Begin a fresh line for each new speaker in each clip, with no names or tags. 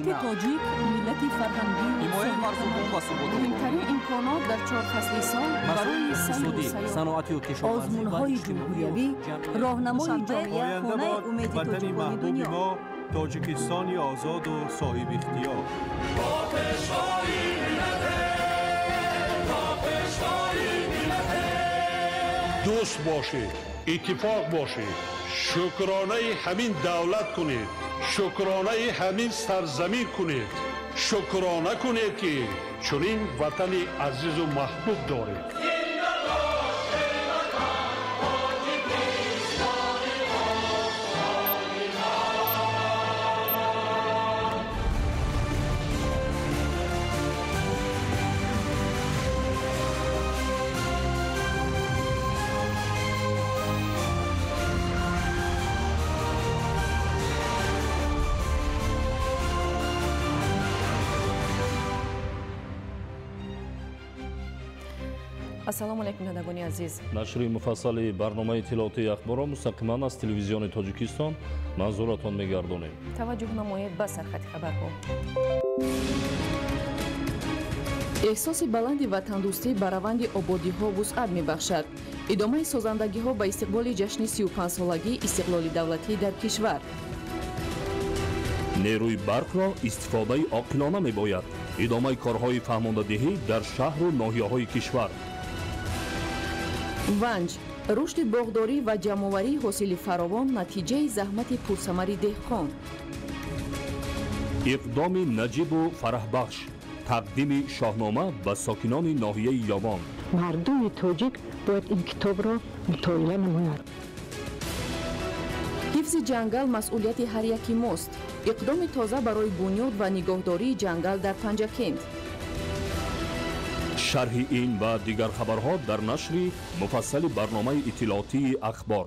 Миллати тоҷик миллати фарҳангӣ,
ҳимояи марзубум ва суботу
муҳимтарин имконот дар чор фасли сол барои сайру сайёҳат,
саноатию кишоварзӣ,
озмунҳои ҷумҳуриявӣ, роҳнамои ҷомеа, хонаи умеди
ватани
тоҷикони
маҳбуби
дунё.
Мо Тоҷикистони озоду соҳибихтиёр.
Дӯст бошед, иттифоқ бошед, шукронаи ҳамин давлат кунед, шукронаи ҳамин сарзамин кунед, шукрона кунед, ки чунин ватани азизу маҳбуб доред.
Ассалому алайкум, бинандагони азиз.
Нашри муфассали барномаи иттилоотии ахборро мустақиман аз телевизиони Тоҷикистон манзуратон мегардонем.
Таваҷҷӯҳ намоед ба сархати хабарҳо.
Эҳсоси баланди ватандӯстӣ ба раванди ободиҳо вусъат мебахшад. Идомаи созандагиҳо ба истиқболи ҷашни 35-солагии истиқлоли давлатӣ дар кишвар.
Нерӯи барқро истифодаи оқилона мебояд. Идомаи корҳои фаҳмондадиҳӣ дар шаҳру ноҳияҳои кишвар.
Ванҷ, рушди боғдорӣ ва ҷамъоварии ҳосили фаровон натиҷаи заҳмати пурсамари деҳқон.
Иқдоми наҷибу фараҳбахш, тақдими шоҳнома ба сокинони ноҳияи Ёвон.
Мардуми тоҷик бояд ин китобро мутолиа намояд.
Ҳифзи ҷангал масъулияти ҳар яки мост. Иқдоми тоза барои бунёд ва нигоҳдории ҷангал дар Панҷакент.
Шарҳи ин ва дигар хабарҳо дар нашри муфассали барномаи иттилоотии ахбор.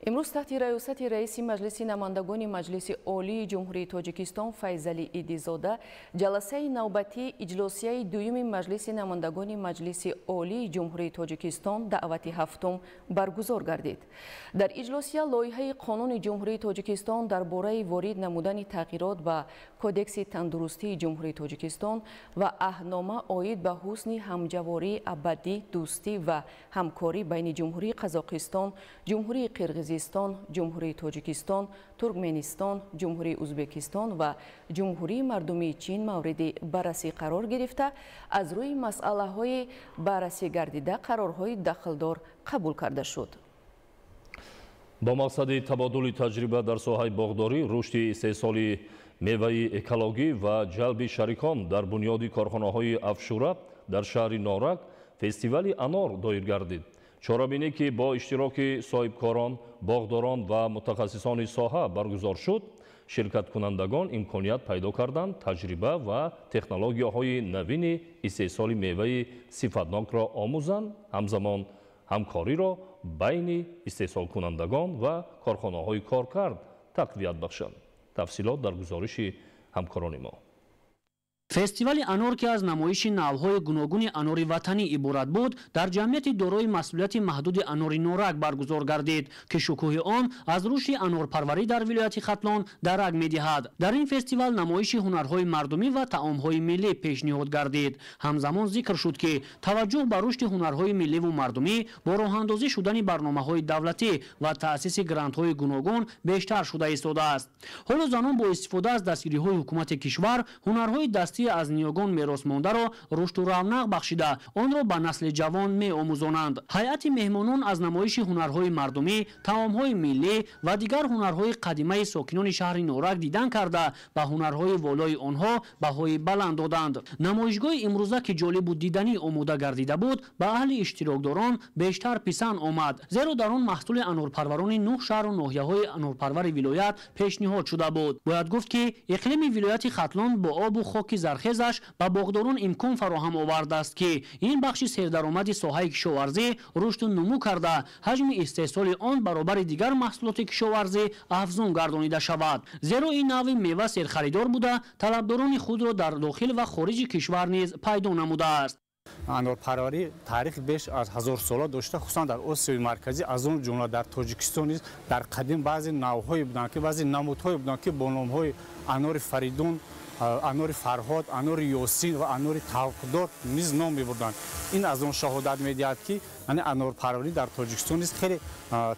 Имрӯз таҳти раёсати раиси Маҷлиси намояндагони Маҷлиси Олии Ҷумҳурии Тоҷикистон Файзалӣ Идизода ҷаласаи навбатии иҷлосияи дуюми Маҷлиси намояндагони Маҷлиси Олии Ҷумҳурии Тоҷикистон даъвати ҳафтум баргузор гардид. Дар иҷлосия лоиҳаи қонуни Ҷумҳурии Тоҷикистон дар бораи ворид намудани тағйирот ба Кодекси тандурустии Ҷумҳурии Тоҷикистон ва аҳднома оид ба ҳусни ҳамҷавории абадӣ, дӯстӣ ва ҳамкорӣ байни Ҷумҳурии Қазоқистон, Ҷумҳурии Қирғизистон, Ҷумҳурии Тоҷикистон, Туркменистон, Ҷумҳурии Узбекистон ва Ҷумҳурии Мардумии Чин мавриди баррасӣ қарор гирифта, аз рӯи масъалаҳои баррасӣ гардида қарорҳои дахлдор қабул карда шуд.
Бо мақсади табодули таҷриба дар соҳаи боғдорӣ, рушди истеҳсоли меваи экологӣ ва ҷалби шарикон дар бунёди корхонаҳои афшура дар шаҳри Норак фестивали анор доир гардид. Чорабинӣ, ки бо иштироки соҳибкорон, боғдорон ва мутахассисони соҳа баргузор шуд, ширкаткунандагон имконият пайдо карданд таҷриба ва технологияҳои навини истеҳсоли меваи сифатнокро омӯзанд, ҳамзамон ҳамкориро байни истеҳсолкунандагон ва корхонаҳои коркард тақвият бахшанд. Тафсилот дар гузориши ҳамкорони мо.
Фестивали анор, ки аз намоиши навъҳои гуногуни анори ватанӣ иборат буд, дар ҷамъияти дорои масъулияти маҳдуди анори Норак баргузор гардид, ки шукӯҳи он аз рушди анорпарварӣ дар вилояти Хатлон дарак медиҳад. Дар ин фестивал намоиши ҳунарҳои мардумӣ ва таомҳои миллӣ пешниҳод гардид. Ҳамзамон зикр шуд, ки таваҷҷӯҳ ба рушди ҳунарҳои милливу мардумӣ бо роҳандозӣ шудани барномаҳои давлатӣ ва таъсиси грантҳои гуногун бештар шуда истодааст. Ҳоло занон бо истифода аз дастгириҳои ҳукумати кишвар ҳунарҳои дастӣ аз ниёгон меросмондаро рушду равнақ бахшида, онро ба насли ҷавон меомӯзонанд. Ҳайати меҳмонон аз намоиши ҳунарҳои мардумӣ, таомҳои миллӣ ва дигар ҳунарҳои қадимаи сокинони шаҳри Норак дидан карда, ба ҳунарҳои волои онҳо баҳои баланд доданд. Намоишгоҳи имрӯза, ки ҷолибу диданӣ омода гардида буд, ба аҳли иштирокдорон бештар писанд омад, зеро дар он маҳсули анорпарварони нӯҳ шаҳру ноҳияҳои анорпарвари вилоят пешниҳод шуда буд. Бояд гуфт, ки иқлими вилояти Хатлон бо обу хоки зархезаш ба боғдорон имкон фароҳам овардааст, ки ин бахши сердаромади соҳаи кишоварзӣ рушду нумӯ карда, ҳаҷми истеҳсоли он баробари дигар маҳсулоти кишоварзӣ афзун гардонида шавад, зеро ин навъи мева серхаридор буда, талабдорони худро дар дохил ва хориҷи кишвар низ пайдо намудааст.
Анорпарварӣ таърихи беш аз 1000 сола дошта, хусусан дар Осиёи Марказӣ, аз он ҷумла дар Тоҷикистон низ дар қадим баъзе навъҳое буданд, ки баъзе намудҳое буданд, ки бо номҳои анори Фаридун, анори Фарҳод, анори Ёсин ва анори Тавқдор низ ном мебурданд. Ин аз он шаҳодат медиҳад, ки анорпарварӣ дар Тоҷикистон низ хеле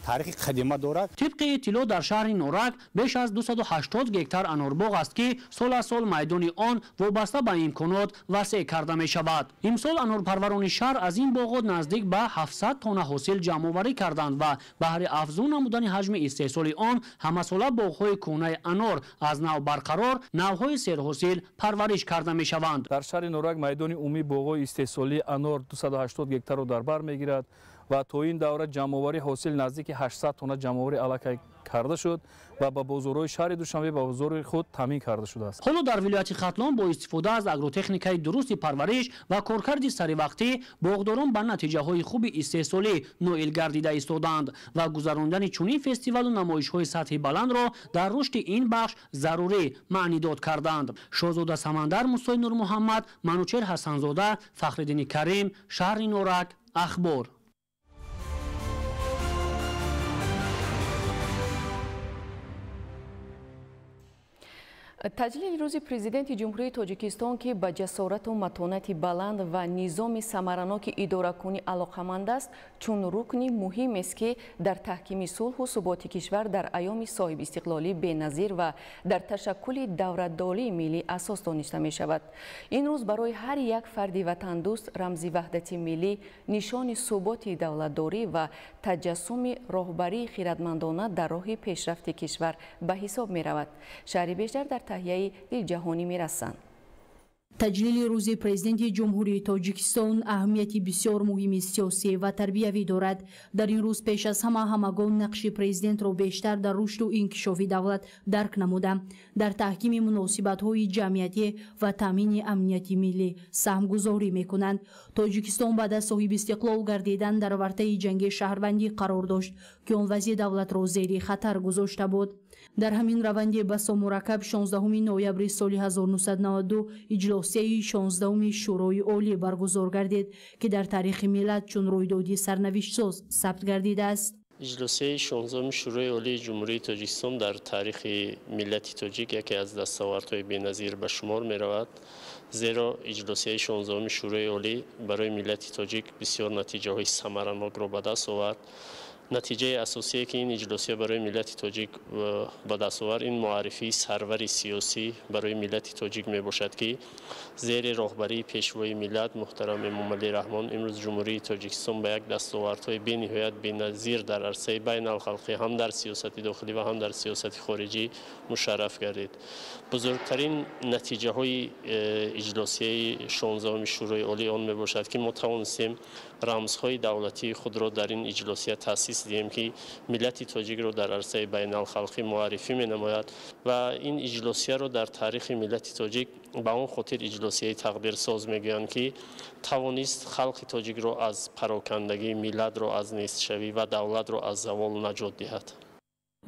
таърихи қадима дорад.
Тибқи иттилоъ дар шаҳри Норак беш аз 280 гектар анорбоғ аст, ки сол аз сол майдони он вобаста ба имконот васеъ карда мешавад. Имсол анорпарварони шаҳр аз ин боғот наздик ба 700 тонна ҳосил ҷамъоварӣ карданд ва баҳри афзун намудани ҳаҷми истеҳсоли он ҳамасола боғҳои кӯҳнаи анор аз нав барқарор, навъҳои серҳосил парвариш карда мешаванд.
Дар шаҳри Норак майдони умумии боғҳои истеҳсолии анор 280 гектарро дар бар мегирад ва то ин давра ҷамъоварии ҳосил наздики 800 тонна ҷамъоварӣ аллакай карда шуд ва ба бозорҳои шаҳри Душанбе ба бозори худ таъмин карда шудааст.
Ҳоло дар вилояти Хатлон бо истифода аз агротехникаи дурусти парвариш ва коркарди саривақтӣ боғдорон ба натиҷаҳои хуби истеҳсолӣ ноил гардида истодаанд ва гузарондани чунин фестивалу намоишҳои сатҳи баландро дар рушди ин бахш зарурӣ маънидод карданд. Шоҳзода Самандар, Мусои Нурмуҳаммад, Манучер Ҳасанзода, Фахриддини Карим, шаҳри Норак, Ахбор.
Таҷлили рӯзи президенти Ҷумҳурии Тоҷикистон, ки ба ҷасорату матонати баланд ва низоми самараноки идоракунӣ алоқаманд аст, чун рукни муҳимест, ки дар таҳкими сулҳу суботи кишвар дар айёми соҳибистиқлолӣ беназир ва дар ташаккули давлатдории миллӣ асос дониста мешавад. Ин рӯз барои ҳар як фарди ватандӯст рамзи ваҳдати миллӣ, нишони суботи давлатдорӣ ва таҷассуми роҳбарии хиратмандона дар роҳи пешрафти кишвар ба ҳисоб меравад. Шаҳри бештар дар таҳияи дилҷаҳонӣ мерасанд.
Таҷлили рӯзи президенти Ҷумҳурии Тоҷикистон аҳамияти бисёр муҳими сиёсӣ ва тарбиявӣ дорад. Дар ин рӯз пеш аз ҳама ҳамагон нақши президентро бештар дар рушду инкишофи давлат дарк намуда, дар таҳкими муносибатҳои ҷамъиятӣ ва таъмини амнияти миллӣ саҳмгузорӣ мекунанд. Тоҷикистон баъд аз соҳибистиқлол гардидан дар вартаи ҷанги шаҳрвандӣ қарор дошт, ки он вазъи давлатро зери хатар гузошта буд. Дар ҳамин раванди басо мураккаб 16 ноябри соли 1992 иҷлосияи 16 Шӯрои Олӣ баргузор гардид, ки дар таърихи миллат чун рӯйдоди сарнавиштсоз сабт гардидааст.
Иҷлосияи 16 Шӯрои Олии Ҷумҳурии Тоҷикистон дар таърихи миллати тоҷик яке аз дастовардҳои беназир ба шумор меравад, зеро иҷлосияи 16 Шӯрои Олӣ барои миллати тоҷик бисёр натиҷаҳои самаранокро ба даст овард. Натиҷаи асосие, ки ин иҷлосия барои миллати тоҷик ба даст овард, ин муаррифии сарвари сиёсӣ барои миллати тоҷик мебошад, ки зери роҳбарии пешвои миллат муҳтарам Эмомалӣ Раҳмон имрӯз Ҷумҳурии Тоҷикистон ба як дастовардҳои бениҳоят беназир дар арсаи байналхалқӣ ҳам дар сиёсати дохилӣ ва ҳам дар сиёсати хориҷӣ мушарраф гардид. Бузургтарин натиҷаҳои иҷлосияи 16 Шӯрои Олӣ он мебошад, ки мо тавонистем рамзҳои давлатии худро дар ин иҷлосия таъсис диҳем, ки миллати тоҷикро дар арсаи байналхалқӣ муаррифӣ менамояд ва ин иҷлосияро дар таърихи миллати тоҷик ба он хотир иҷлосияи тақдирсоз мегӯянд, ки тавонист халқи тоҷикро аз парокандагӣ, миллатро аз нестшавӣ ва давлатро аз завол наҷот диҳад.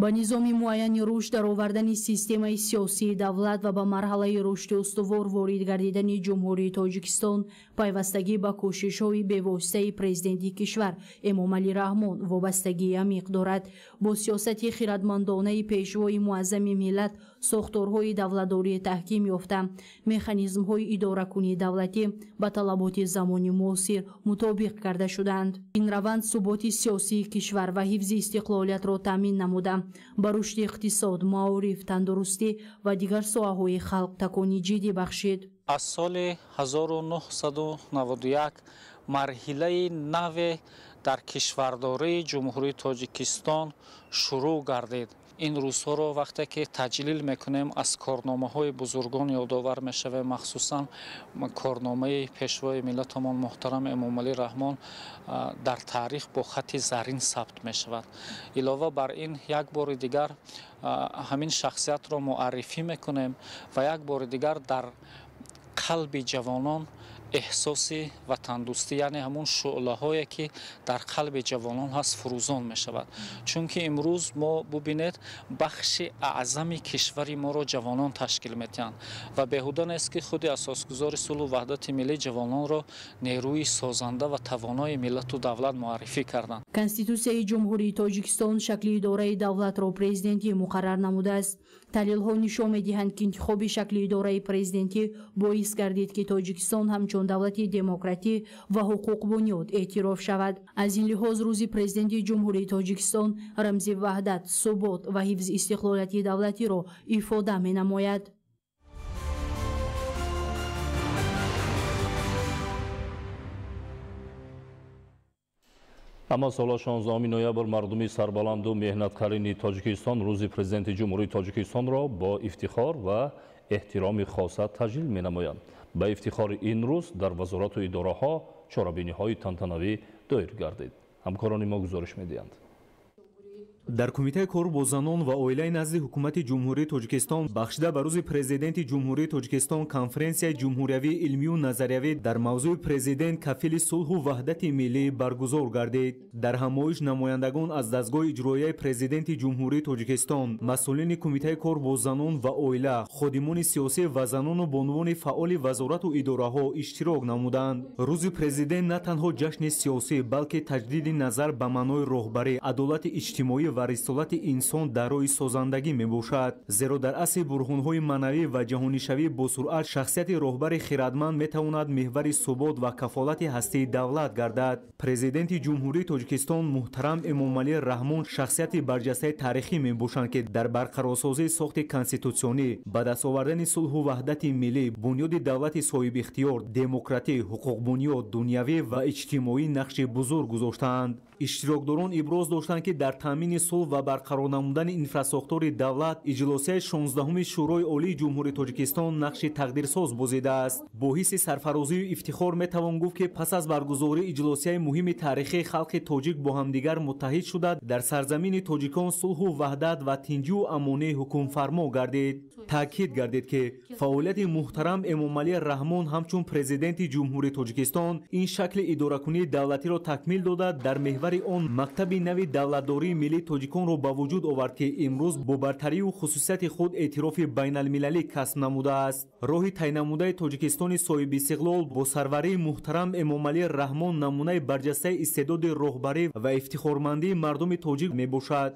Ба низоми муайяни рушд даровардани системаи сиёсии давлат ва ба марҳалаи рушди устувор ворид гардидани Ҷумҳурии Тоҷикистон пайвастагӣ ба кӯшишҳои бевоситаи президенти кишвар Эмомалӣ Раҳмон вобастагии амиқ дорад. Бо сиёсати хиратмандонаи пешвои муаззами миллат сохторҳои давлатдорӣ таҳким ёфта, механизмҳои идоракунии давлатӣ ба талаботи замони муосир мутобиқ карда шуданд. Ин раванд суботи сиёсии кишвар ва ҳифзи истиқлолиятро таъмин намуда, ба рушди иқтисод, маориф, тандурустӣ ва дигар соҳаҳои халқ такони ҷиддӣ бахшид.
Аз соли 1991 марҳилаи наве дар кишвардории Ҷумҳурии Тоҷикистон шурӯъ гардид. Ин рӯзҳоро вақте ки таҷлил мекунем, аз корномаҳои бузургон ёдовар мешавем, махсусан корномаи пешвои миллатамон муҳтарам Эмомалӣ Раҳмон дар таърих бо хати зарин сабт мешавад. Илова бар ин, як бори дигар ҳамин шахсиятро муаррифӣ мекунем ва як бори дигар дар қалби ҷавонон Эҳсоси ватандӯстӣ, яъне ҳамон шӯълаҳое ки дар қалби ҷавонон ҳаст, фурӯзон мешавад. Чунки имрӯз мо бубинед, бахши аъзами кишвари моро ҷавонон ташкил медиҳанд ва беҳуда нест ки худи асосгузори сулҳу ваҳдати миллӣ ҷавононро нерӯи созанда ва тавонои миллату давлат муаррифӣ карданд.
Конститутсияи Ҷумҳурии Тоҷикистон шакли идораи давлатро президентӣ муқаррар намудааст. Таҳлилҳо нишон медиҳанд, ки интихоби шакли идораи президентӣ боис гардид, ки Тоҷикистон ҳамчун давлати демократӣ ва ҳуқуқбунёд эътироф шавад. Аз ин лиҳоз рӯзи президенти Ҷумҳурии Тоҷикистон рамзи ваҳдат, субот ва ҳифзи истиқлолияти давлатиро ифода менамояд.
Ама сола 16 ноябр мардуми сарбаланду меҳнаткарини Тоҷикистон рӯзи президенти Ҷумҳурии Тоҷикистонро бо ифтихор ва эҳтироми хоса таҷлил менамоянд. Ба ифтихори ин рӯз дар вазорату идораҳо чорабиниҳои тантанавӣ доир гардид. Ҳамкорони мо гузориш медиҳанд.
Дар Кумитаи кор бо занон ва оилаи назди Ҳукумати Ҷумҳурии Тоҷикистон бахшида ба рӯзи Президенти Ҷумҳурии Тоҷикистон конференсияи ҷумҳуриявии илмию назариявӣ дар мавзӯи Президент кафили сулҳу ваҳдати миллӣ баргузор гардид. Дар ҳамоиш намояндагон аз дастгоҳи иҷроияи Президенти Ҷумҳурии Тоҷикистон, масъулини Кумитаи кор бо занон ва оила, ходимони сиёсӣ ва занону бонувони фаъоли вазорату идораҳо иштирок намуданд. Рӯзи Президент на танҳо ҷашни сиёсӣ, балки таҷдиди назар ба маънои роҳбарӣ, адолати иҷтимоӣ ва рисолати инсон дар роҳи созандагӣ мебошад. Зеро дар асри бурҳонҳои маънавӣ ва ҷаҳонишавӣ бо суръат шахсияти роҳбари хирадманд метавонад меҳвари субот ва кафолати ҳастии давлат гардад. Президенти Ҷумҳурии Тоҷикистон муҳтарам Эмомалӣ Раҳмон шахсияти барҷастаи таърихӣ мебошанд, ки дар барқарорсозии сохти конститутсионӣ, ба даст овардани сулҳу ваҳдати миллӣ, бунёди давлати соҳибихтиёр, демократӣ, ҳуқуқбунёд, дунявӣ ва иҷтимоӣ нақши бузург гузоштаанд. Иштирокдорон иброз доштанд, ки дар таъмини сулҳ ва барқарор намудани инфрасохтори давлат иҷлосияи 16-уми Шӯрои Олии Ҷумҳурии Тоҷикистон нақши тақдирсоз бозидааст. Бо ҳисси сарфарозию ифтихор метавон гуфт, ки пас аз баргузории иҷлосияи муҳими таърихии халқи тоҷик бо ҳамдигар муттаҳид шуда, дар сарзамини тоҷикон сулҳу ваҳдат ва тинҷию амонӣ ҳукмфармо гардид. Таъкид гардид, ки фаъолияти муҳтарам Эмомалӣ Раҳмон ҳамчун президенти Ҷумҳурии Тоҷикистон ин шакли идоракунии давлатиро такмил дода, дар меҳвари он мактаби нави давлатдории миллии тоҷиконро ба вуҷуд овард, ки имрӯз бо бартарию хусусияти худ эътирофи байналмилалӣ касб намудааст. Роҳи тайнамудаи Тоҷикистони соҳибистиқлол бо сарварии муҳтарам Эмомалӣ Раҳмон намунаи барҷастаи истеъдоди роҳбарӣ ва ифтихормандии мардуми тоҷик мебошад.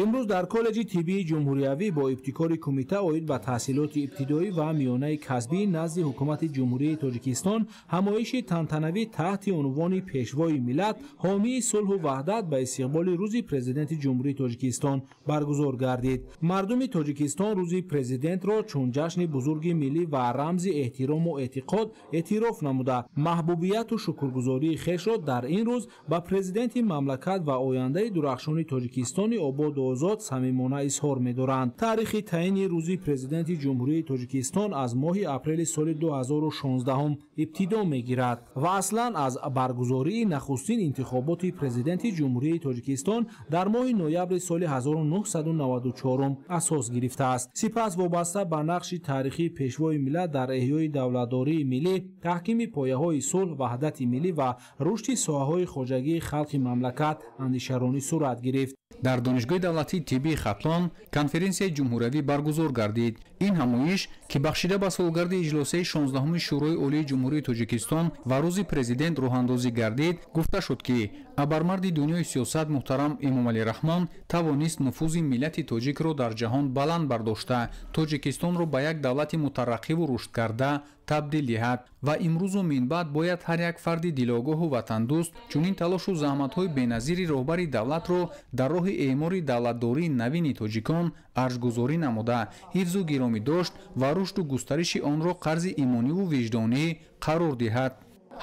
Имрӯз дар коллеҷи тиббии ҷумҳуриявӣ бо ибтикори кумита оид ба таҳсилоти ибтидоӣ ва миёнаи касбӣ назди Ҳукумати Ҷумҳурии Тоҷикистон ҳамоиши тантанавӣ таҳти унвони Пешвои миллат, ҳомии сулҳу ваҳдат ба истиқболи рӯзи Президенти Ҷумҳурии Тоҷикистон баргузор гардид. Мардуми Тоҷикистон рӯзи президентро чун ҷашни бузурги миллӣ ва рамзи эҳтирому эътиқод эътироф намуда, маҳбубияту шукргузории хешро дар ин рӯз ба президенти мамлакат ва ояндаи дурахшони Тоҷикистони ободу озод самимона изҳор медоранд. Таърихи таъини рӯзи президенти Ҷумҳурии Тоҷикистон аз моҳи апрели соли 2016 ибтидо мегирад ва аслан аз баргузории нахустин интихоботи президенти Ҷумҳурии Тоҷикистон дар моҳи ноябри соли 1994 асос гирифтааст. Сипас вобаста ба нақши таърихии пешвои миллат дар эҳёи давлатдории миллӣ, таҳкими пояҳои сулҳ, ваҳдати миллӣ ва рушди соҳаҳои хоҷагии халқи мамлакат андешаронӣ сурат гирифт.
Дар Донишгоҳи давлатии тиббии Хатлон конференсияи ҷумҳуриявӣ баргузор гардид. Ин ҳамоиш, ки бахшида ба солгарди иҷлосияи 16-уми Шӯрои Олии Ҷумҳурии Тоҷикистон ва рӯзи президент роҳандозӣ гардид, гуфта шуд, ки абармарди дунёи сиёсат муҳтарам Эмомалӣ Раҳмон тавонист нуфузи миллати тоҷикро дар ҷаҳон баланд бардошта, Тоҷикистонро ба як давлати мутараққиву рушдкарда табдил диҳад ва имрӯзу минбаъд бояд ҳар як фарди дилогоҳу ватандӯст чунин талошу заҳматҳои беназири роҳбари давлатро дар роҳи эъмори давлатдории навини тоҷикон арҷгузорӣ намуда, ҳифзу гиромӣ дошт ва рушду густариши онро қарзи имониву виҷдонӣ қарор диҳад.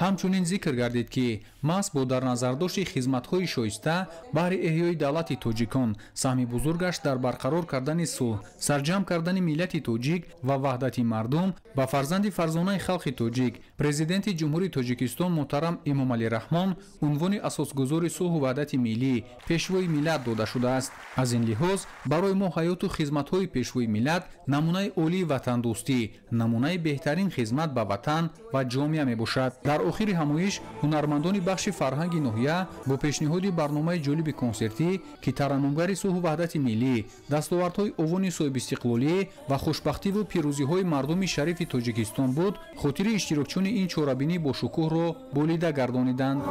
Ҳамчунин зикр гардид, ки маҳз бо дар назардошти хизматҳои шоиста баҳри эҳёи давлати тоҷикон, саҳми бузургаш дар барқарор кардани сулҳ, сарҷамъ кардани миллати тоҷик ва ваҳдати мардум ба фарзанди фарзонаи халқи тоҷик, Президенти Ҷумҳурии Тоҷикистон муҳтарам Эмомалӣ Раҳмон унвони асосгузори сулҳу ваҳдати миллӣ, Пешвои миллат дода шудааст. Аз ин лиҳоз барои мо ҳаёту хизматҳои Пешвои миллат намунаи олии ватандӯстӣ, намунаи беҳтарин хизмат ба ватан ва ҷомеа мебошад. Дар охири ҳамоиш ҳунармандони бахши фарҳанги ноҳия бо пешниҳоди барномаи ҷолиби консертӣ, ки тараннумгари сулҳу ваҳдати миллӣ, дастовардҳои овони соҳибистиқлолӣ ва хушбахтиву пирӯзиҳои мардуми шарифи Тоҷикистон буд, хотири иштирокчиёни ин чорабинӣ бошукӯҳро болида гардониданд.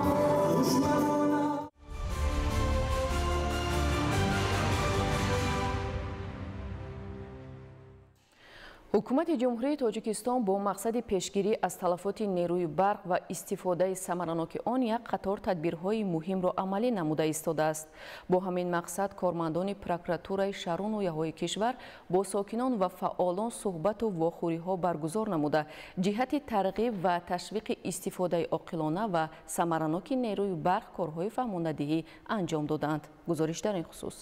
Ҳукумати Ҷумҳурии Тоҷикистон бо мақсади пешгирӣ аз талафоти нерӯи барқ ва истифодаи самараноки он як қатор тадбирҳои муҳимро амалӣ намуда истодааст. Бо ҳамин мақсад кормандони прокуратураи шаҳру ноҳияҳои кишвар бо сокинон ва фаъолон суҳбату вохӯриҳо баргузор намуда, ҷиҳати тарғиб ва ташвиқи истифодаи оқилона ва самараноки нерӯи барқ корҳои фаҳмондадиҳӣ анҷом додаанд. Гузориш дар ин хусус.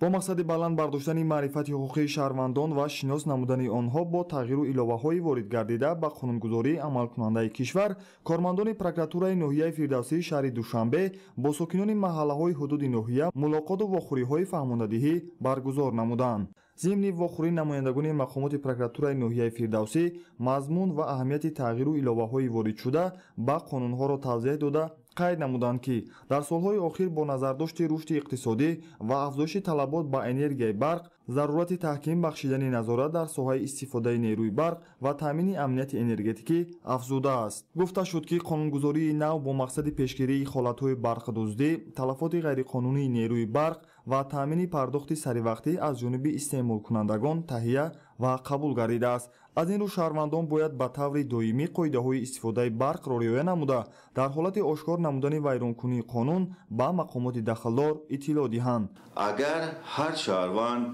Бо мақсади баланд бардоштани маърифати ҳуқуқии шаҳрвандон ва шинос намудани онҳо бо тағйиру иловаҳои ворид гардида ба қонунгузории амалкунандаи кишвар, кормандони прокуратураи ноҳияи Фирдавсии шаҳри Душанбе бо сокинони маҳаллаҳои ҳудуди ноҳия мулоқоту вохӯриҳои фаҳмондадиҳӣ баргузор намуданд. Зимни вохӯрӣ намояндагони мақомоти прокуратураи ноҳияи Фирдавсӣ мазмун ва аҳамияти тағйиру иловаҳои воридшуда ба қонунҳоро тавзеҳ дода, қайд намуданд, ки дар солҳои охир бо назардошти рушди иқтисодӣ ва афзоиши талабот ба энергияи барқ, зарурати таҳким бахшидани назорат дар соҳаи истифодаи нерӯи барқ ва таъмини амнияти энергетикӣ афзудааст. Гуфта шуд, ки қонунгузории нав бо мақсади пешгирии ҳолатҳои барқдуздӣ, талафоти ғайриқонунии нерӯи барқ ва таъмини пардохти саривақтӣ аз ҷониби истеъмолкунандагон таҳия ва қабул гардидааст. Аз ин рӯ шаҳрвандон бояд ба таври доимӣ қоидаҳои истифодаи барқро риоя намуда, дар ҳолати ошкор намудани вайронкунии қонун ба мақомоти дахлдор иттилоъ диҳанд.
Агар ҳар шаҳрванд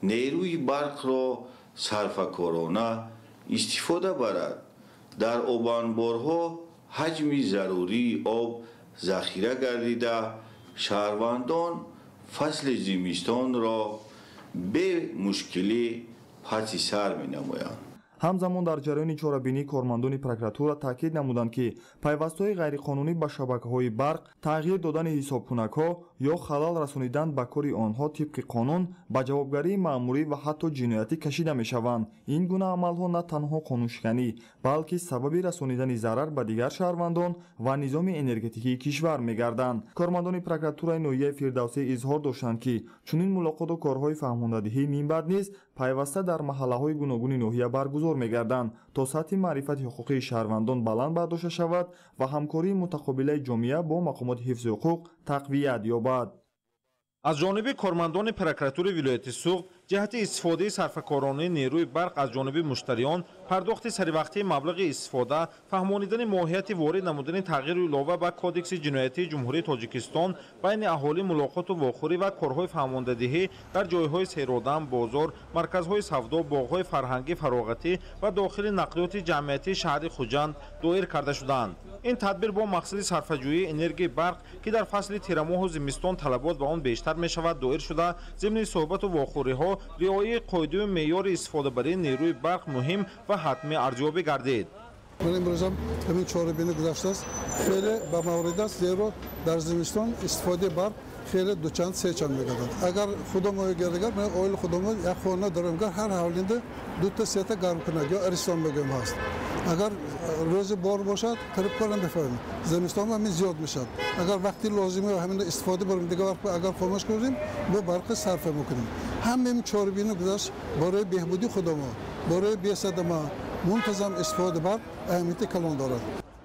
нерӯи барқро сарфакорона истифода барад, дар обанборҳо ҳаҷми зарурии об захира гардида, шаҳрвандон фасли зимистонро бемушкилӣ паси сар менамоянд.
Ҳамзамон дар ҷараёни чорабинӣ кормандони прокуратура таъкид намуданд, ки пайвастҳои ғайриқонунӣ ба шабакаҳои барқ, тағйир додани ҳисобкунакҳо ё халал расонидан ба кори онҳо тибқи қонун ба ҷавобгарии маъмурӣ ва ҳатто ҷиноятӣ кашида мешаванд. Ин гуна амалҳо на танҳо қонуншиканӣ, балки сабаби расонидани зарар ба дигар шаҳрвандон ва низоми энергетикии кишвар мегарданд. Кормандони прокуратураи ноҳияи Фирдавсӣ изҳор доштанд, ки чунин мулоқоту корҳои фаҳмондадиҳӣ минбаъд низ пайваста дар маҳаллаҳои гуногуни ноҳия баргузор мегарданд, то сатҳи маърифати ҳуқуқии шаҳрвандон баланд бардошта шавад ва ҳамкории мутақобилаи ҷомеа бо мақомоти ҳифзи ҳуқуқ тақвият ёбад.
Аз ҷониби кормандони прокуратураи вилояти Суғд ҷиҳати истифодаи сарфакоронаи нерӯи барқ аз ҷониби муштариён, пардохти саривақтии маблағи истифода, фаҳмонидани моҳияти ворид намудани тағйиру илова ба Кодекси ҷиноятии Ҷумҳурии Тоҷикистон байни аҳолӣ мулоқоту вохӯрӣ ва корҳои фаҳмондадиҳӣ дар ҷойҳои серодам, бозор, марказҳои савдо, боғҳои фарҳангӣ, фароғатӣ ва дохили нақлиёти ҷамъиятии шаҳри Хуҷанд доир карда шудаанд. Ин тадбир бо мақсади сарфаҷӯии энергияи барқ, ки дар фасли тирамоҳу зимистон талабот ба он бештар мешавад, доир шуда, зимни суҳбату вохӯриҳо риояи қоидаю меъёри истифодабарии нерӯи барқ муҳим ва ҳатмӣ арзёбӣ гардид.
Ман имрӯзам ҳамин чорабинӣ гузаштааст, хеле ба маврид аст, зеро дар зимистон истифодаи барқ хеле дучанд сечанд мегардад. Агар худомо гардагар, ман оили худомо як хона дорем, гар ҳар ҳавлинда дута сета гармкунак ё аристон мегӯем ҳаст. Агар рӯзи бор бошад, қариб кор намефаҳмем. Зимистон ҳамин зиёд мешавад. Агар вақти лозимӣ ҳамин истифода барем, дигар вақт агар хомӯш кунем, бо барқи сарфа мекунем. Ҳамин чорабинӣ гузашт барои беҳбуди худамо, барои бесадама, мунтазам истифода барқ аҳамияти калон дорад.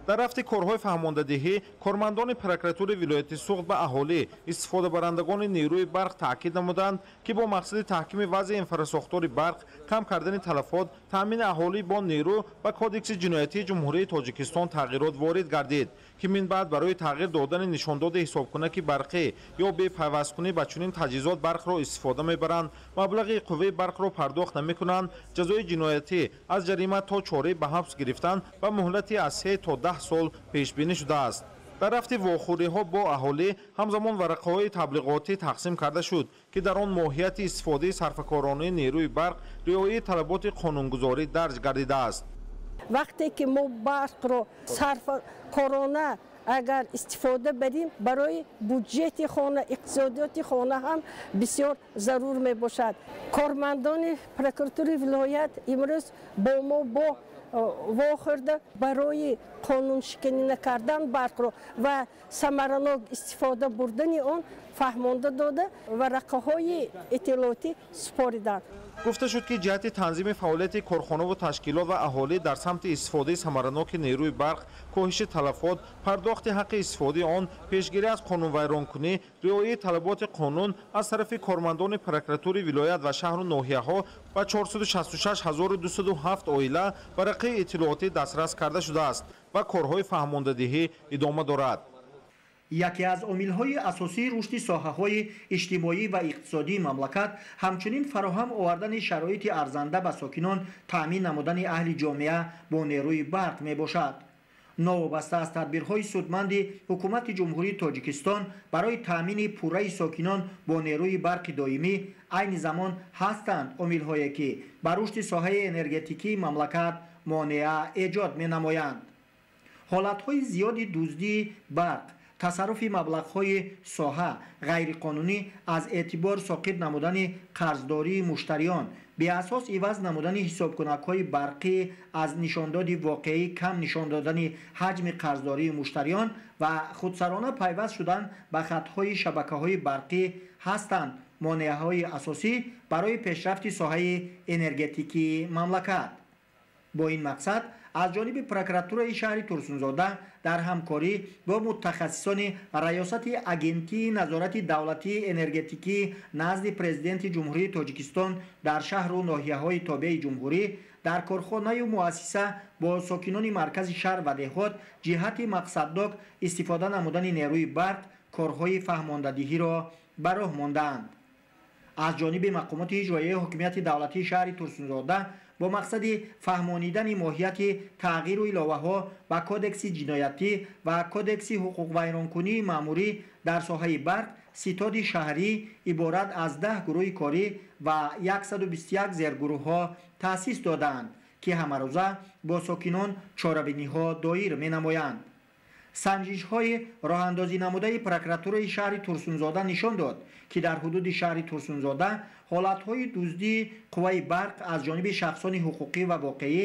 Дар рафти корҳои фаҳмондадиҳӣ кормандони прокуратураи вилояти Суғд ба аҳолӣ, истифодабарандагони нерӯи барқ таъкид намуданд, ки бо мақсади таҳкими вазъи инфрасохтори барқ, кам кардани талафот, таъмини аҳолӣ бо нерӯ ба Кодекси ҷиноятии Ҷумҳурии Тоҷикистон тағйирот ворид гардид, ки минбаъд барои тағйир додани нишондоди ҳисобкунаки барқӣ ё бепайвасткунӣ ба чунин таҷҳизот барқро истифода мебаранд, маблағи қувваи барқро пардохт намекунанд, ҷазои ҷиноятӣ аз ҷарима то чораи ба ҳабс гирифтан ба муҳлати аз 3 то 10 10 сол пешбинӣ шудааст. Дар рафти вохӯриҳо бо аҳолӣ ҳамзамон варақаҳои таблиғотӣ тақсим карда шуд, ки дар он моҳияти истифодаи сарфакоронаи нерӯи барқ, риояи талаботи қонунгузорӣ дарҷ гардидааст.
Вақте ки мо барқро сарфакорона агар истифода барем, барои буҷети хона, иқтисодиёти хона ҳам бисёр зарур мебошад. Кормандони прокуратураи вилоят имрӯз бо мо бо вохӯрда барои қонуншиканӣ накардан барқро ва самаранок истифода бурдани он фаҳмонда дода, варақаҳои иттилоотӣ супориданд.
Гуфта шуд, ки ҷиҳати танзими фаъолияти корхонаву ташкилот ва аҳолӣ дар самти истифодаи самараноки нерӯи барқ, коҳиши талафот, пардохти ҳаққи истифодаи он, пешгирӣ аз қонунвайронкунӣ, риояи талаботи қонун аз тарафи кормандони прокуратураи вилоят ва шаҳру ноҳияҳо ба 466 207 оила варақаи иттилоотӣ дастрас карда шудааст ва корҳои фаҳмондадиҳӣ идома дорад.
Яке аз омилҳои асосии рушди соҳаҳои иҷтимоӣ ва иқтисодии мамлакат, ҳамчунин фароҳам овардани шароити арзанда ба сокинон, таъмин намудани аҳли ҷомеа бо нерӯи барқ мебошад. Новобаста аз тадбирҳои судманди ҳукумати Ҷумҳурии Тоҷикистон барои таъмини пурраи сокинон бо нерӯи барқи доимӣ, айни замон ҳастанд омилҳое, ки ба рушди соҳаи энергетикии мамлакат монеа эҷод менамоянд. Ҳолатҳои зиёди дуздии барқ, тасарруфи маблағҳои соҳа, ғайриқонунӣ аз эътибор соқит намудани қарздории муштариён, беасос иваз намудани ҳисобкунакҳои барқӣ, аз нишондоди воқеӣ кам нишон додани ҳаҷми қарздории муштариён ва худсарона пайваст шудан ба хатҳои шабакаҳои барқӣ ҳастанд монеаҳои асосӣ барои пешрафти соҳаи энергетикии мамлакат. Бо ин мақсад аз ҷониби прокуратураи шаҳри Турсунзода дар ҳамкорӣ бо мутахассисони Раёсати Агентии назорати давлатии энергетикӣ назди Президенти Ҷумҳурии Тоҷикистон дар шаҳру ноҳияҳои тобеи ҷумҳурӣ, дар корхонаю муассиса бо сокинони маркази шаҳр ва деҳот ҷиҳати мақсаднок истифода намудани нерӯи барқ корҳои фаҳмондадиҳиро ба роҳ мондаанд. Аз ҷониби мақомоти иҷроияи ҳокимияти давлатии шаҳри Турсунзода бо мақсади фаҳмонидани моҳияти тағйиру иловаҳо ба Кодекси ҷиноятӣ ва Кодекси ҳуқуқвайронкунии маъмурӣ дар соҳаи барқ ситоди шаҳрӣ иборат аз 10 гурӯҳи корӣ ва 121 зергурӯҳҳо таъсис додаанд, ки ҳамарӯза бо сокинон чорабиниҳо доир менамоянд. Санҷишҳои роҳандозӣ намудаи прокуратураи шаҳри Турсунзода нишон дод, ки дар ҳудуди шаҳри Турсунзода ҳолатҳои дуздии қувваи барқ аз ҷониби шахсони ҳуқуқӣ ва воқеӣ,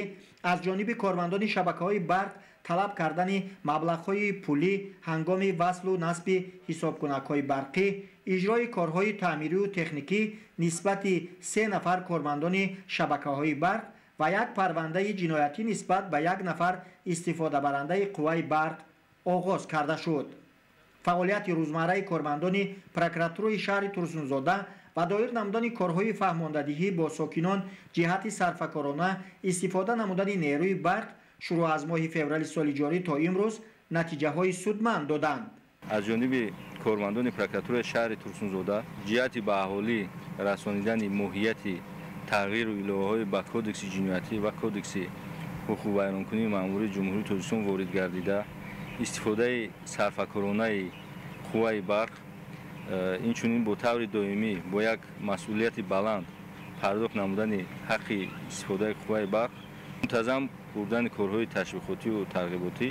аз ҷониби кормандони шабакаҳои барқ талаб кардани маблағҳои пулӣ ҳангоми васлу насби ҳисобкунакҳои барқӣ, иҷрои корҳои таъмирию техникӣ нисбати 3 нафар кормандони шабакаҳои барқ ва як парвандаи ҷиноятӣ нисбат ба як нафар истифодабарандаи қувваи барқ оғоз карда шуд. Фаъолияти рӯзмарраи кормандони прокуратураи шаҳри Турсунзода ва доир намудани корҳои фаҳмондадиҳӣ бо сокинон ҷиҳати сарфакорона истифода намудани нерӯи барқ шурӯъ аз моҳи феврали соли ҷорӣ то имрӯз натиҷаҳои судманд доданд.
Аз ҷониби кормандони прокуратураи шаҳри Турсунзода ҷиҳати ба аҳолӣ расонидани моҳияти тағйиру иловаҳои ба Кодекси ҷиноятӣ ва Кодекси ҳуқуқвайронкунии маъмурии Ҷумҳурии Тоҷикистон ворид гардида, истифодаи сарфакоронаи қувваи барқ, инчунин бо таври доимӣ бо як масъулияти баланд пардохт намудани ҳаққи истифодаи қувваи барқ, мунтазам бурдани корҳои ташвиқотию тарғиботӣ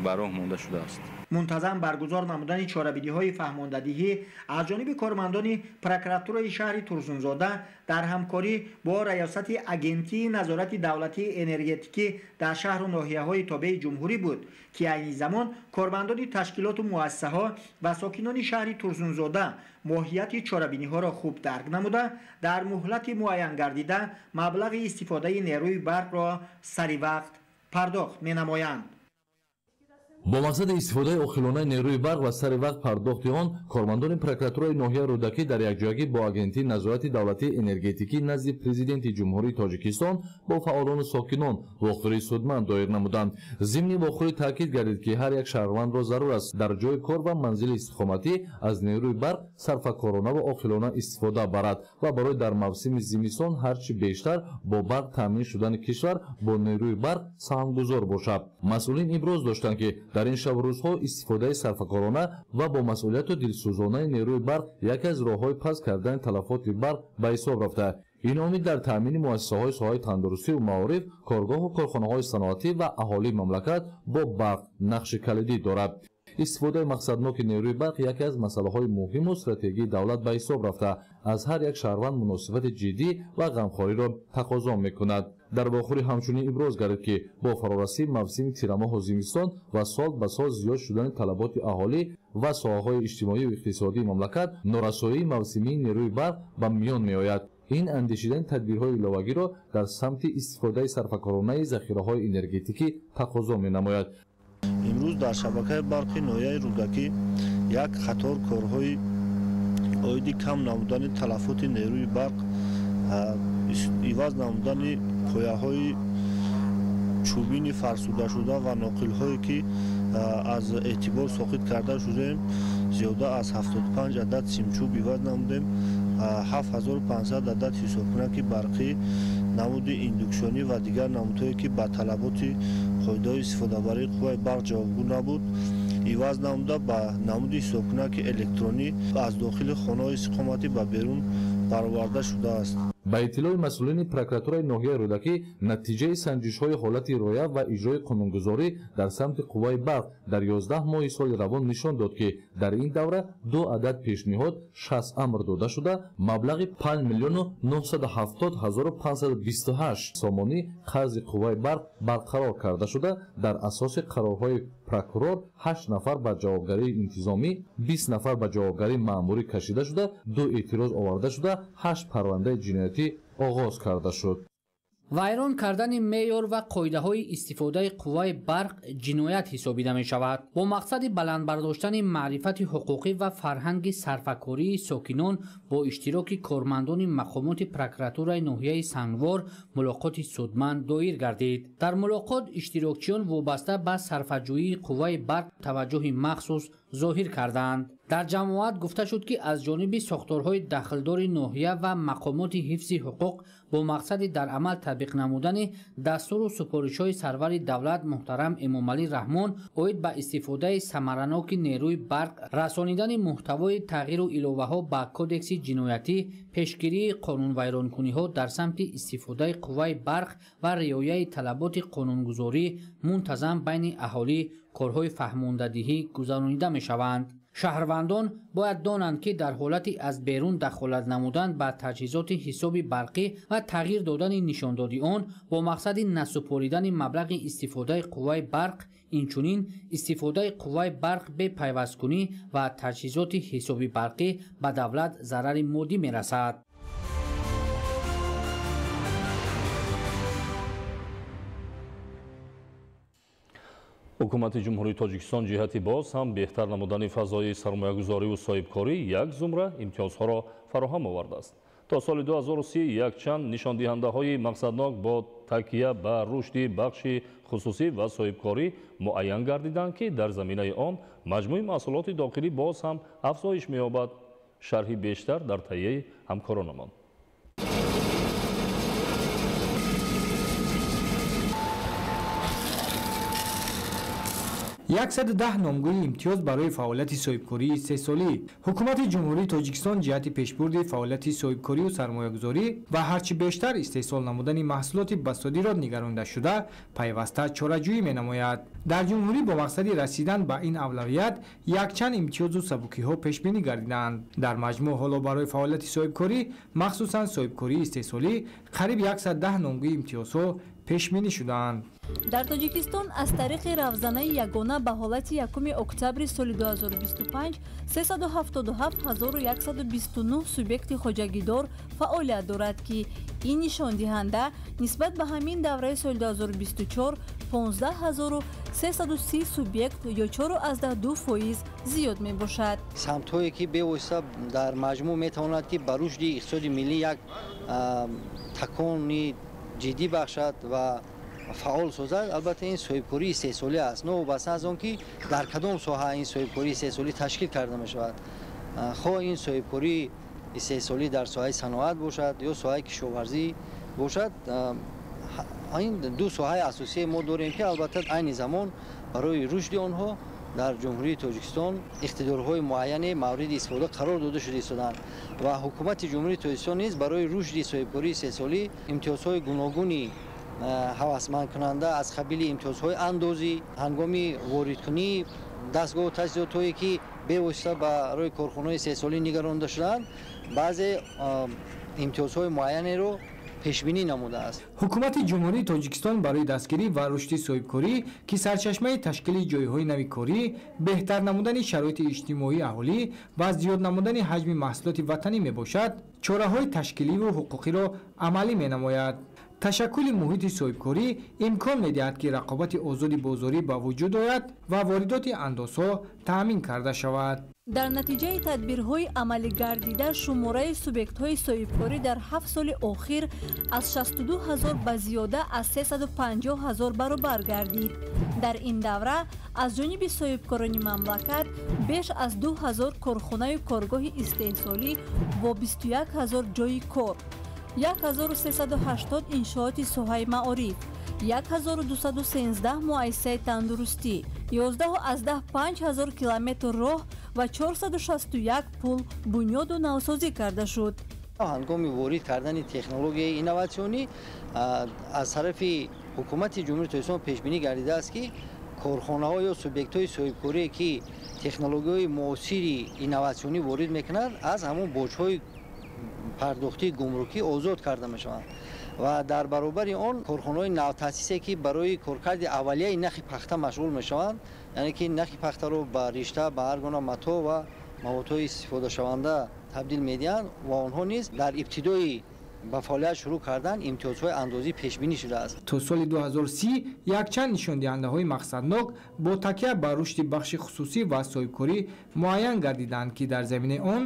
ба роҳ монда шудааст.
Мунтазам баргузор намудани чорабиниҳои фаҳмондадиҳӣ аз ҷониби кормандони прокуратураи шаҳри Турсунзода дар ҳамкорӣ бо Раёсати Агентии назорати давлатии энергетикӣ дар шаҳру ноҳияҳои тобеи ҷумҳурӣ буд, ки айни замон кормандони ташкилоту муассисаҳо ва сокинони шаҳри Турсунзода моҳияти чорабиниҳоро хуб дарк намуда, дар муҳлати муайян гардида маблағи истифодаи нерӯи барқро сари вақт пардохт менамоянд.
Бо мақсади истифодаи оқилонаи нерӯи барқ ва сари вақт пардохти он, кормандони прокуратураи ноҳияи Рӯдакӣ дар якҷоягӣ бо Агентии назорати давлатии энергетикӣ назди Президенти Ҷумҳурии Тоҷикистон бо фаъолону сокинон вохӯрии судманд доир намуданд. Зимни вохӯрӣ таъкид гардид, ки ҳар як шаҳрвандро зарур аст дар ҷои кор ва манзили истиқоматӣ аз нерӯи барқ сарфакорона ва оқилона истифода барад ва барои дар мавсими зимистон ҳарчи бештар бо барқ таъмин шудани кишвар бо нерӯи барқ саҳмгузор бошад. Масъулин иброз доштанд, ки дар ин шабу рӯзҳо истифодаи сарфакорона ва бо масъулияту дилсӯзонаи нерӯи барқ яке аз роҳҳои паст кардани талафоти барқ ба ҳисоб рафта. Ин омил дар таъмини муассисаҳои соҳаи тандурустию маориф, коргоҳу корхонаҳои саноатӣ ва аҳолии мамлакат бо барқ нақши калидӣ дорад. Истифодаи мақсадноки нерӯи барқ яке аз масъалаҳои муҳиму стратегии давлат ба ҳисоб рафта, аз ҳар як шаҳрванд муносибати ҷиддӣ ва ғамхориро тақозо мекунад. Дар вохӯрӣ ҳамчунин иброз гардид, ки бо фарорасии мавсими тирамоҳу зимистон ва сол ба сол зиёд шудани талаботи аҳолӣ ва соҳаҳои иҷтимоию иқтисодии мамлакат норасоии мавсимии нерӯи барқ ба миён меояд. Ин андешидани тадбирҳои иловагиро дар самти истифодаи сарфакоронаи захираҳои энергетикӣ тақозо менамояд.
Имрӯз дар шабакаи барқи ноҳияи Рӯдакӣ як қатор корҳои оиди кам намудани талафоти нерӯи барқ, иваз намудани пояҳои чӯбини фарсудашуда ва ноқилҳое ки аз эътибор соқит карда шудаем, зиёда аз 75 адад симчӯб иваз намудем, 7500 адад ҳисобкунаки барқӣ, намуди индуксионӣ ва дигар намудҳое ки ба талаботи қоидаҳои истифодабарии қувваи барқ ҷавобгӯ набуд, иваз намуда ба намуди ҳисобкунаки электронӣ аз дохили хонаҳои истиқоматӣ ба берун бароварда шудааст.
Ба иттилои масъулини прокуратураи ноҳияи Рӯдакӣ, натиҷаи санҷишҳои ҳолати риоя ва иҷрои қонунгузорӣ дар самти қувваи барқ дар 11 моҳи соли равон нишон дод, ки дар ин давра 2 адад пешниҳод 60 амр дода шуда, маблағи 5 970 528 сомонӣ қарзи қувваи барқ барқарор карда шуда, дар асоси қарорҳои прокурор 8 нафар ба ҷавобгарии интизомӣ, 20 нафар ба ҷавобгарии маъмурӣ кашида шуда, 2 эътироз оварда шуда, 8 парвандаи ҷиноятӣ оғоз карда шуд.
Вайрон кардани меъёр ва қоидаҳои истифодаи қувваи барқ ҷиноят ҳисобида мешавад. Бо мақсади баланд бардоштани маърифати ҳуқуқӣ ва фарҳанги сарфакории сокинон бо иштироки кормандони мақомоти прокуратураи ноҳияи Сангвор мулоқоти судманд доир гардид. Дар мулоқот иштирокчиён вобаста ба сарфаҷӯии қувваи барқ таваҷҷӯҳи махсус зоҳир карданд. Дар ҷамоат гуфта шуд, ки аз ҷониби сохторҳои дахлдори ноҳия ва мақомоти ҳифзи ҳуқуқ бо мақсади дар амал татбиқ намудани дастуру супоришҳои сарвари давлат муҳтарам Эмомалӣ Раҳмон оид ба истифодаи самараноки нерӯи барқ, расонидани муҳтавои тағйиру иловаҳо ба кодекси ҷиноятӣ, пешгирии қонунвайронкуниҳо дар самти истифодаи қувваи барқ ва риояи талаботи қонунгузорӣ мунтазам байни аҳолӣ корҳои фаҳмондадиҳӣ гузаронида мешаванд. Шаҳрвандон бояд донанд, ки дар ҳолати аз берун дахолат намудан ба таҷҳизоти ҳисоби барқӣ ва тағйир додани нишондоди он бо мақсади насупоридани маблағи истифодаи қувваи барқ, инчунин истифодаи қувваи барқ бе пайвасткунӣ ва таҷҳизоти ҳисоби барқӣ ба давлат зарари моддӣ мерасад.
Ҳукумати Ҷумҳурии Тоҷикистон ҷиҳати боз ҳам беҳтар намудани фазои сармоягузорию соҳибкорӣ як зумра имтиёзҳоро фароҳам овардааст. То соли 2030 якчанд нишондиҳандаҳои мақсаднок бо такя ба рушди бахши хусусӣ ва соҳибкорӣ муайян гардиданд, ки дар заминаи он маҷмӯи маҳсулоти дохилӣ боз ҳам афзоиш меёбад. Шарҳи бештар дар таҳияи ҳамкоронамон.
110 номгӯи имтиёз барои фаъолияти соҳибкории истеҳсолӣ. Ҳукумати Ҷумҳурии Тоҷикистон ҷиҳати пешбурди фаъолияти соҳибкорию сармоягузорӣ ва ҳарчи бештар истеҳсол намудани маҳсулоти ба содирот нигаронда шуда пайваста чораҷӯӣ менамояд. Дар ҷумҳурӣ бо мақсади расидан ба ин авлавият якчанд имтиёзу сабукиҳо пешбинӣ гардиданд. Дар маҷмӯъ ҳоло барои фаъолияти соҳибкорӣ, махсусан соҳибкории истеҳсолӣ, қариб 110 номгӯи имтиёзҳо пешбинӣ шудаанд.
Дар Тоҷикистон аз тариқи равзанаи ягона ба ҳолати 1 октябри соли 2025 377129 субъекти хоҷагидор фаъолият дорад, ки ин нишондиҳанда нисбат ба ҳамин давраи соли 2024 15330 субъект ё 4,2% зиёд мебошад.
Самтҳое ки бевосита дар маҷмӯъ метавонад ки ба рушди иқтисоди миллӣ як такони ҷиддӣ бахшад ва фаъол созад, албатта ин соҳибкории истеҳсолӣ аст. Новобаста аз он ки дар кадом соҳа ин соҳибкории истеҳсолӣ ташкил карда мешавад, хоҳ ин соҳибкории истеҳсолӣ дар соҳаи саноат бошад ё соҳаи кишоварзӣ бошад, ин ду соҳаи асосие мо дорем ки албатта айни замон барои рушди онҳо дар Ҷумҳурии Тоҷикистон иқтидорҳои муайяне мавриди истифода қарор дода шуда истодаанд ва ҳукумати Ҷумҳурии Тоҷикистон низ барои рушди соҳибкории истеҳсолӣ имтиёзҳои гуногуни ҳавасмандкунанда аз қабили имтиёзҳои андозӣ ҳангоми воридкунии дастгоҳу таҷҳизотҳое ки бевосита барои корхонаҳои истеҳсолӣ нигаронда шудаанд, баъзе имтиёзҳои муайянеро пешбинӣ намудааст.
Ҳукумати Ҷумҳурии Тоҷикистон барои дастгирӣ ва рушди соҳибкорӣ, ки сарчашмаи ташкили ҷойҳои нави корӣ, беҳтар намудани шароити иҷтимоии аҳолӣ ва зиёд намудани ҳаҷми маҳсулоти ватанӣ мебошад, чораҳои ташкиливу ҳуқуқиро амалӣ менамояд. Ташаккули муҳити соҳибкорӣ имкон медиҳад, ки рақобати озоди бозорӣ ба вуҷуд ояд ва воридоти андозҳо таъмин карда шавад.
Дар натиҷаи тадбирҳои амалигардида шумораи субъектҳои соҳибкорӣ дар 7 соли охир аз 62 ҳазор ба зиёда аз 350 ҳазор баробар гардид. Дар ин давра аз ҷониби соҳибкорони мамлакат беш аз 2 ҳазор корхонаю коргоҳи истеҳсолӣ бо 21 ҳазор ҷойи кор, 1380 иншооти соҳаи маориф, 1213 муассисаи тандурустӣ, 11,5 ҳазор километр роҳ ва 461 пул бунёду навсозӣ карда шуд.
Ҳангоми ворид кардани технологияи инноватсионӣ аз тарафи ҳукумати Ҷумҳурии Тоҷикистон пешбинӣ гардидааст, ки корхонаҳо ё субъектҳои соҳибкорие ки технологияҳои муосири инноватсионӣ ворид мекунанд, аз ҳамон боҷҳои пардохтии гумрукӣ озод карда мешаванд ва дар баробари он корхонаҳои навтаъсисе ки барои коркарди аввалияи нахи пахта машғул мешаванд, яъне ки нахи пахтаро ба ришта, ба ҳар гуна матоъ ва маводҳои истифодашаванда табдил медиҳанд ва онҳо низ дар ибтидои ба фаъолият шурӯъ кардан имтиёзҳои андозӣ пешбинӣ шудааст.
То соли 2030 якчанд нишондиҳандаҳои мақсаднок бо такя ба рушди бахши хусусӣ ва соҳибкорӣ муайян гардиданд, ки дар заминаи он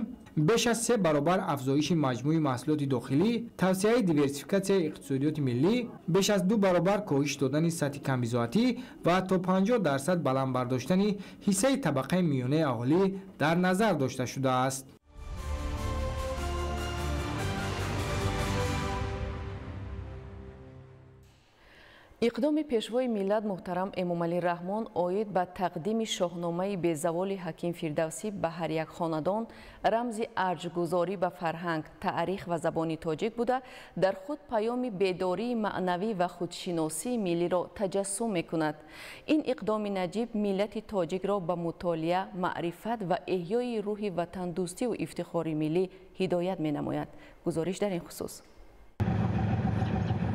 беш аз 3 баробар афзоиши маҷмӯи маҳсулоти дохилӣ, тавсеаи диверсификатсияи иқтисодиёти миллӣ, беш аз 2 баробар коҳиш додани сатҳи камбизоатӣ ва то 50% баланд бардоштани ҳиссаи табақаи миёнаи аҳолӣ дар назар дошта шудааст.
Иқдоми пешвои миллат муҳтарам Эмомалӣ Раҳмон оид ба тақдими шоҳномаи безаволи Ҳаким Фирдавсӣ ба ҳар як хонадон рамзи арҷгузорӣ ба фарҳанг, таърих ва забони тоҷик буда, дар худ паёми бедории маънавӣ ва худшиносии миллиро таҷассум мекунад. Ин иқдоми наҷиб миллати тоҷикро ба мутолиа, маърифат ва эҳёи рӯҳи ватандӯстиву ифтихори миллӣ ҳидоят менамояд. Гузориш дар ин хусус.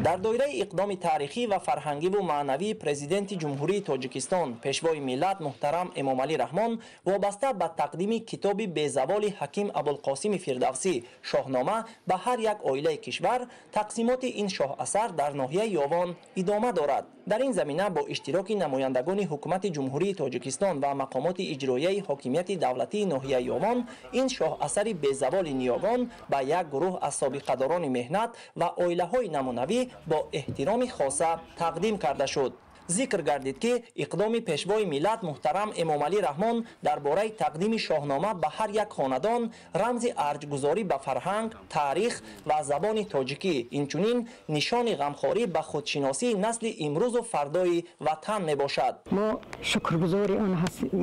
Дар доираи иқдоми таърихӣ ва фарҳангиву маънавии Президенти Ҷумҳурии Тоҷикистон, Пешвои миллат муҳтарам Эмомалӣ Раҳмон вобаста ба тақдими китоби безаволи Ҳаким Абулқосими Фирдавсӣ «Шоҳнома» ба ҳар як оилаи кишвар, тақсимоти ин шоҳасар дар ноҳияи Ёвон идома дорад. Дар ин замина бо иштироки намояндагони ҳукумати Ҷумҳурии Тоҷикистон ва мақомоти иҷроияи ҳокимияти давлатии ноҳияи Ёвон ин шоҳасари безаволи ниёгон ба як гурӯҳ аз собиқадорони меҳнат ва оилаҳои намунавӣ бо эҳтироми хоса тақдим карда шуд. Зикр гардид, ки иқдоми пешвои миллат муҳтарам Эмомалӣ Раҳмон дар бораи тақдими шоҳнома ба ҳар як хонадон рамзи арҷгузорӣ ба фарҳанг, таърих ва забони тоҷикӣ, инчунин нишони ғамхорӣ ба худшиносии насли имрӯзу фардои ватан мебошад.
Мо шукргузори он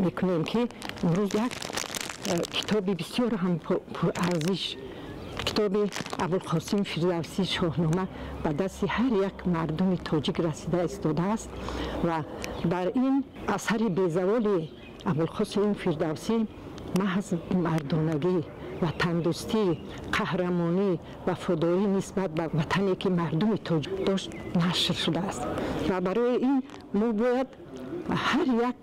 мекунем, ки имрӯз як китоби бисёр ҳам пурарзиш, китоби Абулқосим Фирдавсӣ «Шоҳнома» ба дасти ҳар як мардуми тоҷик расида истодааст ва бар ин асари безаволи Абулқосим Фирдавсӣ маҳз мардонагӣ, ватандӯстӣ, қаҳрамонӣ, вафодорӣ нисбат ба ватане ки мардуми тоҷик дошт нашр шудааст. Ва барои ин мо бояд ҳар як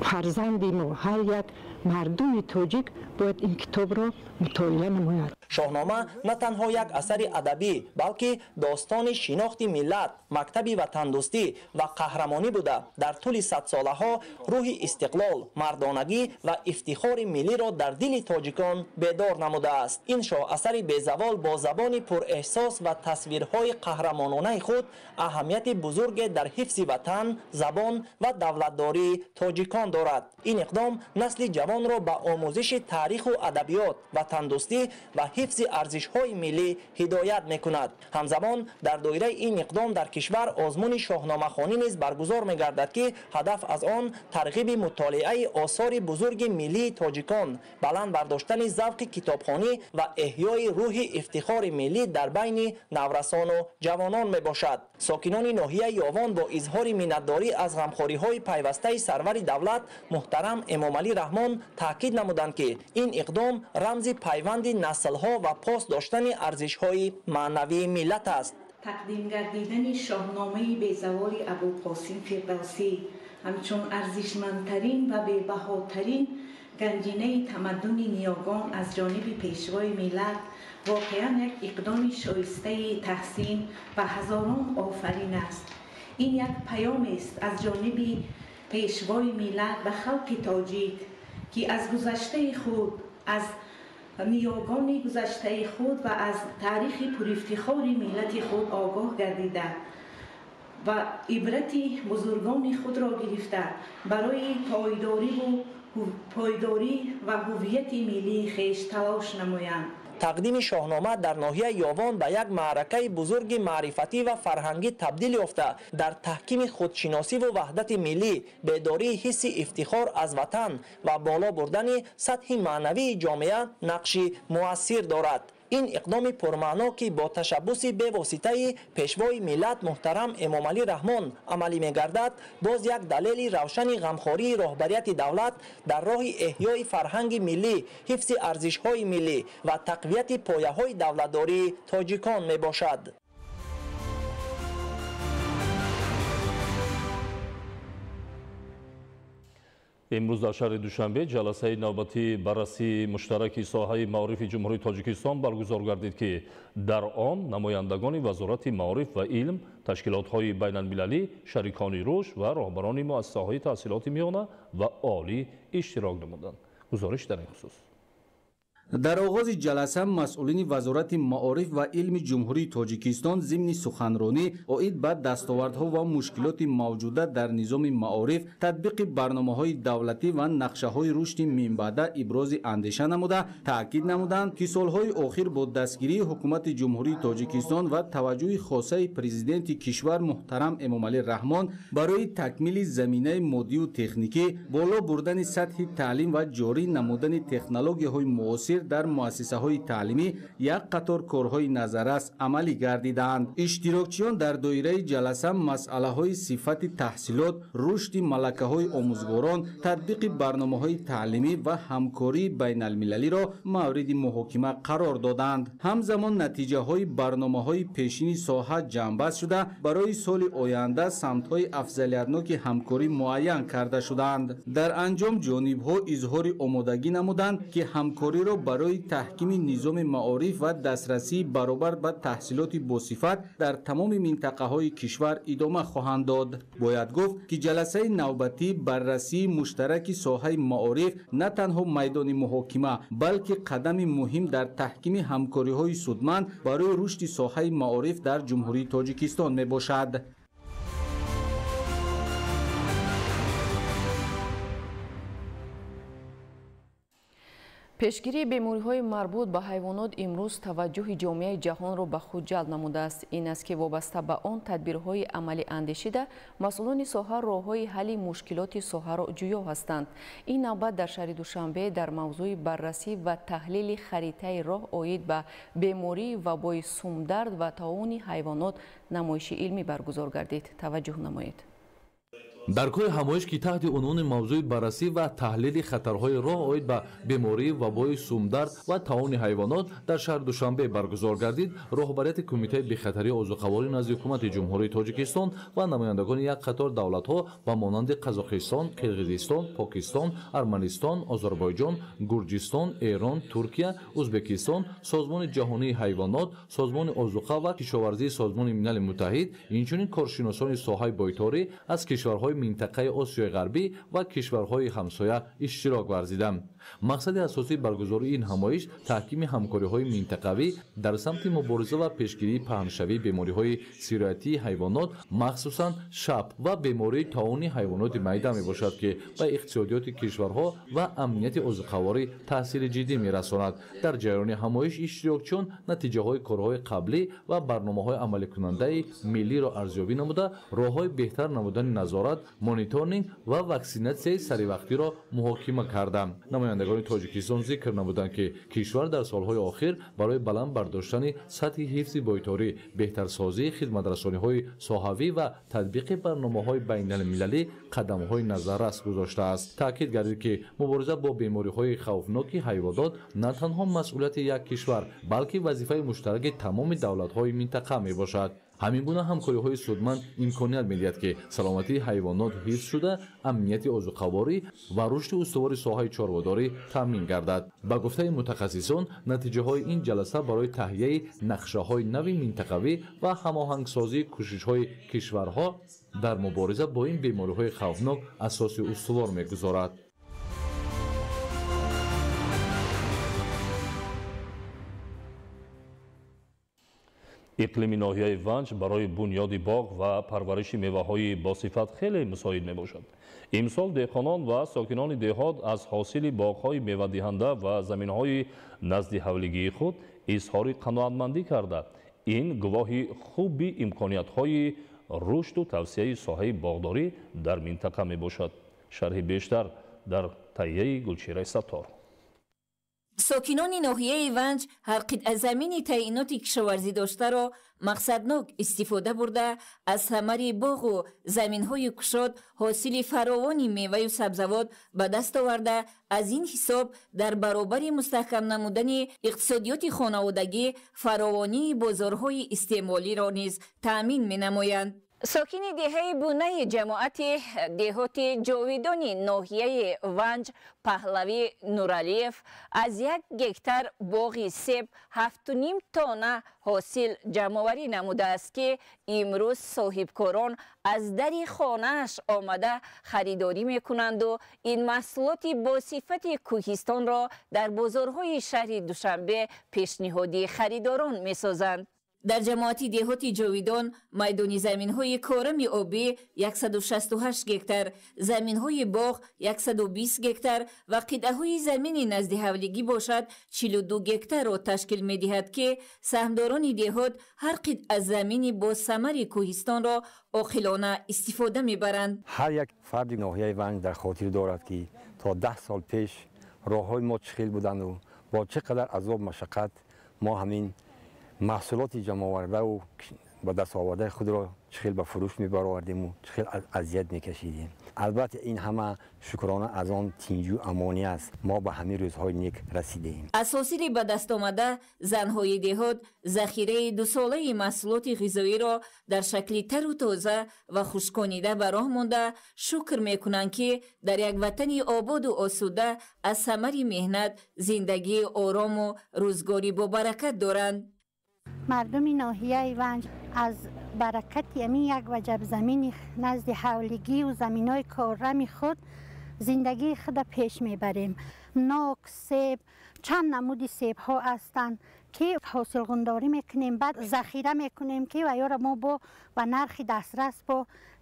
фарзанди мо, ҳар як мардуми тоҷик бояд ин китобро мутолиа намояд.
Шоҳнома на танҳо як асари адабӣ, балки достони шинохти миллат, мактаби ватандӯстӣ ва қаҳрамонӣ буда, дар тӯли садсолаҳо рӯҳи истиқлол, мардонагӣ ва ифтихори миллиро дар дили тоҷикон бедор намудааст. Ин шоҳасари безавол бо забони пурэҳсос ва тасвирҳои қаҳрамононаи худ аҳамияти бузурге дар ҳифзи ватан, забон ва давлатдории тоҷикон дорад. Ин иқдом насли ҷавонро ба омӯзиши таъриху адабиёт, ватандӯстӣ ва ҳифзи арзишҳои миллӣ ҳидоят мекунад. Ҳамзамон дар доираи ин иқдом дар кишвар озмуни шоҳномахонӣ низ баргузор мегардад, ки ҳадаф аз он тарғиби мутолиаи осори бузурги миллии тоҷикон, баланд бардоштани завқи китобхонӣ ва эҳёи рӯҳи ифтихори миллӣ дар байни наврасону ҷавонон мебошад. Сокинони ноҳияи Ёвон бо изҳори миннатдорӣ аз ғамхориҳои пайвастаи сарвари давлат муҳтарам Эмомалӣ Раҳмон таъкид намуданд, ки ин иқдом рамзи пайванди наслҳо ва пос доштани арзишҳои маънавии миллат аст.
Тақдим гардидани шоҳномаи безаволи Абулқосим Фирдавсӣ ҳамчун арзишмандтарин ва бебаҳотарин ганҷинаи тамаддуни ниёгон аз ҷониби пешвои миллат воқеан як иқдоми шоистаи таҳсин ва ҳазорон офарин аст. Ин як паёмест аз ҷониби пешвои миллат ба халқи тоҷик, ки аз гузаштаи худ, аз ниёгони гузаштаи худ ва аз таърихи пурэфтихори миллати худ огоҳ гардида ва ибрати бузургони худро гирифта барои пойдорӣ ва ҳуввияти миллии хеш талош намоянд.
Тақдими шоҳнома дар ноҳияи Ёвон ба як маъракаи бузурги маърифатӣ ва фарҳангӣ табдил ёфта, дар таҳкими худшиносиву ваҳдати миллӣ, бедории ҳисси ифтихор аз ватан ва боло бурдани сатҳи маънавии ҷомеа нақши муассир дорад. Ин иқдоми пурмаъно, ки бо ташаббуси бевоситаи пешвои миллат муҳтарам Эмомалӣ Раҳмон амалӣ мегардад, боз як далели равшани ғамхории роҳбарияти давлат дар роҳи эҳёи фарҳанги миллӣ, ҳифзи арзишҳои миллӣ ва тақвияти пояҳои давлатдории тоҷикон мебошад.
Имрӯз дар шаҳри Душанбе ҷаласаи навбатии баррасии муштараки соҳаи маорифи Ҷумҳурии Тоҷикистон баргузор гардид, ки дар он намояндагони Вазорати маориф ва илм, ташкилотҳои байналмилалӣ, шарикони рушд ва роҳбарони муассисаҳои таҳсилоти миёна ва олӣ иштирок намуданд. Гузориш дар ин хусус.
Дар оғози ҷаласа масъулини Вазорати маориф ва илми Ҷумҳурии Тоҷикистон зимни суханронӣ оид ба дастовардҳо ва мушкилоти мавҷуда дар низоми маориф, татбиқи барномаҳои давлатӣ ва нақшаҳои рушди минбаъда ибрози андеша намуда, таъкид намуданд, ки солҳои охир бо дастгирии Ҳукумати Ҷумҳурии Тоҷикистон ва таваҷҷӯҳи хосаи Президенти кишвар муҳтарам Эмомалӣ Раҳмон барои такмили заминаи моддию техникӣ, боло бурдани сатҳи таълим ва ҷорӣ намудани технологияҳои муосир дар муассисаҳои таълимӣ як қатор корҳои назаррас амалӣ гардидаанд. Иштирокчиён дар доираи ҷаласа масъалаҳои сифати таҳсилот, рушди малакаҳои омӯзгорон, татбиқи барномаҳои таълимӣ ва ҳамкории байналмилалиро мавриди муҳокима қарор доданд. Ҳамзамон натиҷаҳои барномаҳои пешини соҳа ҷамъбаст шуда, барои соли оянда самтҳои афзалиятноки ҳамкорӣ муайян карда шуданд. Дар анҷом ҷонибҳо изҳори омодагӣ намуданд, ки ҳамкориро барои таҳкими низоми маориф ва дастрасии баробар ба таҳсилоти босифат дар тамоми минтақаҳои кишвар идома хоҳанд дод. Бояд гуфт, ки ҷаласаи навбатӣ баррасии муштараки соҳаи маориф на танҳо майдони муҳокима, балки қадами муҳим дар таҳкими ҳамкориҳои судманд барои рушди соҳаи маориф дар Ҷумҳурии Тоҷикистон мебошад.
Пешгирии бемориҳои марбут ба ҳайвонот имрӯз таваҷҷӯҳи ҷомеаи ҷаҳонро ба худ ҷалб намудааст. Ин аст, ки вобаста ба он тадбирҳои амалӣ андешида, масъулони соҳа роҳҳои ҳалли мушкилоти соҳаро ҷӯё ҳастанд. Ин навбат дар шаҳри Душанбе дар мавзӯи баррасӣ ва таҳлили харитаи роҳ оид ба бемории вабои сумдард ва таовуни ҳайвонот намоиши илмӣ баргузор гардид. Таваҷҷӯҳ намоед.
Дар кори ҳамоиш, ки таҳти унвони мавзӯи баррасӣ ва таҳлили хатарҳои роҳ оид ба бемории вабои сумдард ва таони ҳайвонот дар шаҳри Душанбе баргузор гардид, роҳбарияти Кумитаи бехатарии озуқаворӣ назди Ҳукумати Ҷумҳурии Тоҷикистон ва намояндагони як қатор давлатҳо ба монанди Қазоқистон, Қирғизистон, Покистон, Арманистон, Озарбойҷон, Гурҷистон, Эрон, Туркия, Ӯзбекистон, Созмони ҷаҳонии ҳайвонот, Созмони озуқа ва кишоварзии Созмони Милали Муттаҳид, инчунин коршиносони соҳаи бойторӣ аз кишварҳои минтақаи Осиёи Ғарбӣ ва кишварҳои ҳамсоя иштирок варзиданд. Мақсади асосии баргузории ин ҳамоиш таҳкими ҳамкориҳои минтақавӣ дар самти мубориза ва пешгирии паҳншавии бемориҳои сироятии ҳайвонот, махсусан шаб ва бемории таони ҳайвоноти майда мебошад, ки ба иқтисодиёти кишварҳо ва амнияти озуқаворӣ таъсири ҷиддӣ мерасонад. Дар ҷараёни ҳамоиш иштирокчиён натиҷаҳои корҳои қаблӣ ва барномаҳои амаликунандаи миллиро арзёбӣ намуда, роҳҳои беҳтар намудани назорат, мониторинг ва ваксинатсияи саривақтиро муҳокима карданд. Намояндагони Тоҷикистон зикр намуданд, ки кишвар дар солҳои охир барои баланд бардоштани сатҳи ҳифзи бойторӣ, беҳтарсозии хизматрасониҳои соҳавӣ ва татбиқи барномаҳои байналмилалӣ қадамҳои назаррас гузоштааст. Таъкид гардид, ки мубориза бо бемориҳои хавфноки ҳайвонот на танҳо масъулияти як кишвар, балки вазифаи муштараки тамоми давлатҳои минтақа мебошад. Ҳамин гуна ҳамкориҳои судманд имконият медиҳад, ки саломатии ҳайвонот ҳифз шуда, амнияти озуқаворӣ ва рушди устувори соҳаи чорводорӣ таъмин гардад. Ба гуфтаи мутахассисон, натиҷаҳои ин ҷаласа барои таҳияи нақшаҳои нави минтақавӣ ва ҳамоҳангсозии кӯшишҳои кишварҳо дар мубориза бо ин бемориҳои хавфнок асоси устувор мегузорад.
Иқлими ноҳияи Ванҷ барои бунёди боғ ва парвариши меваҳои босифат хеле мусоид мебошад. Имсол деҳқонон ва сокинони деҳот аз ҳосили боғҳои мевадиҳанда ва заминҳои назди ҳавлигии худ изҳори қаноатмандӣ карда. Ин гувоҳи хуби имкониятҳои рушду тавсияи соҳаи боғдорӣ дар минтақа мебошад. Шарҳи бештар дар таҳияи Гулчираи Саттор.
Сокинони ноҳияи Ванҷ ҳар қитъа замини таъиноти кишоварзӣ доштаро мақсаднок истифода бурда, аз самари боғу заминҳои кушод ҳосили фаровони меваю сабзавот ба даст оварда, аз ин ҳисоб дар баробари мустаҳкам намудани иқтисодиёти хонаводагӣ фаровонии бозорҳои истеъмолиро низ таъмин менамоянд. Сокини деҳаи Бунаи ҷамоати деҳоти Ҷовидони ноҳияи Ванҷ Паҳлавӣ Нуралиев аз 1 гектар боғи себ 7,5 тонна ҳосил ҷамъоварӣ намудааст, ки имрӯз соҳибкорон аз дари хонааш омада харидорӣ мекунанду ин маҳсулоти бо сифати кӯҳистонро дар бозорҳои шаҳри Душанбе пешниҳоди харидорон месозанд. Дар ҷамоати деҳоти Ҷовидон майдони заминҳои корами обӣ 168 гектар, заминҳои боғ 120 гектар ва қитъаҳои замини назди ҳавлигӣ бошад 42 гектарро ташкил медиҳад, ки саҳмдорони деҳот ҳар қитъа замини бо самари кӯҳистонро оқилона истифода мебаранд.
Ҳар як фарди ноҳияи Ванҷ дар хотир дорад, ки то 10 сол пеш роҳҳои мо чӣ хел буданду бо чӣ қадар азоб машаққат мо ҳамин маҳсулоти ҷамъовардаву ба даст овардаи худро чӣ хел ба фурӯш мебаровардему чӣ хел азият мекашидем. Албатта ин ҳама шукрона аз он тинҷу амонӣ аст, мо ба ҳамин рӯзҳои нек расидем.
Аз ҳосили ба даст омада занҳои деҳот захираи дусолаи маҳсулоти ғизоиро дар шакли тару тоза ва хушконида ба роҳ монда шукр мекунанд, ки дар як ватани ободу осуда аз самари меҳнат зиндагии орому рӯзгори бобаракат доранд.
Мардуми ноҳияи Ванҷ аз баракати ҳамин як ваҷаб замини назди ҳавлигию заминҳои корами худ зиндагии худа пеш мебарем. Нок, себ, чанд намуди себҳо ҳастанд, ки ҳосилғундорӣ мекунем, баъд захира мекунем, ки ваёро мо бо ба нархи дастрас бо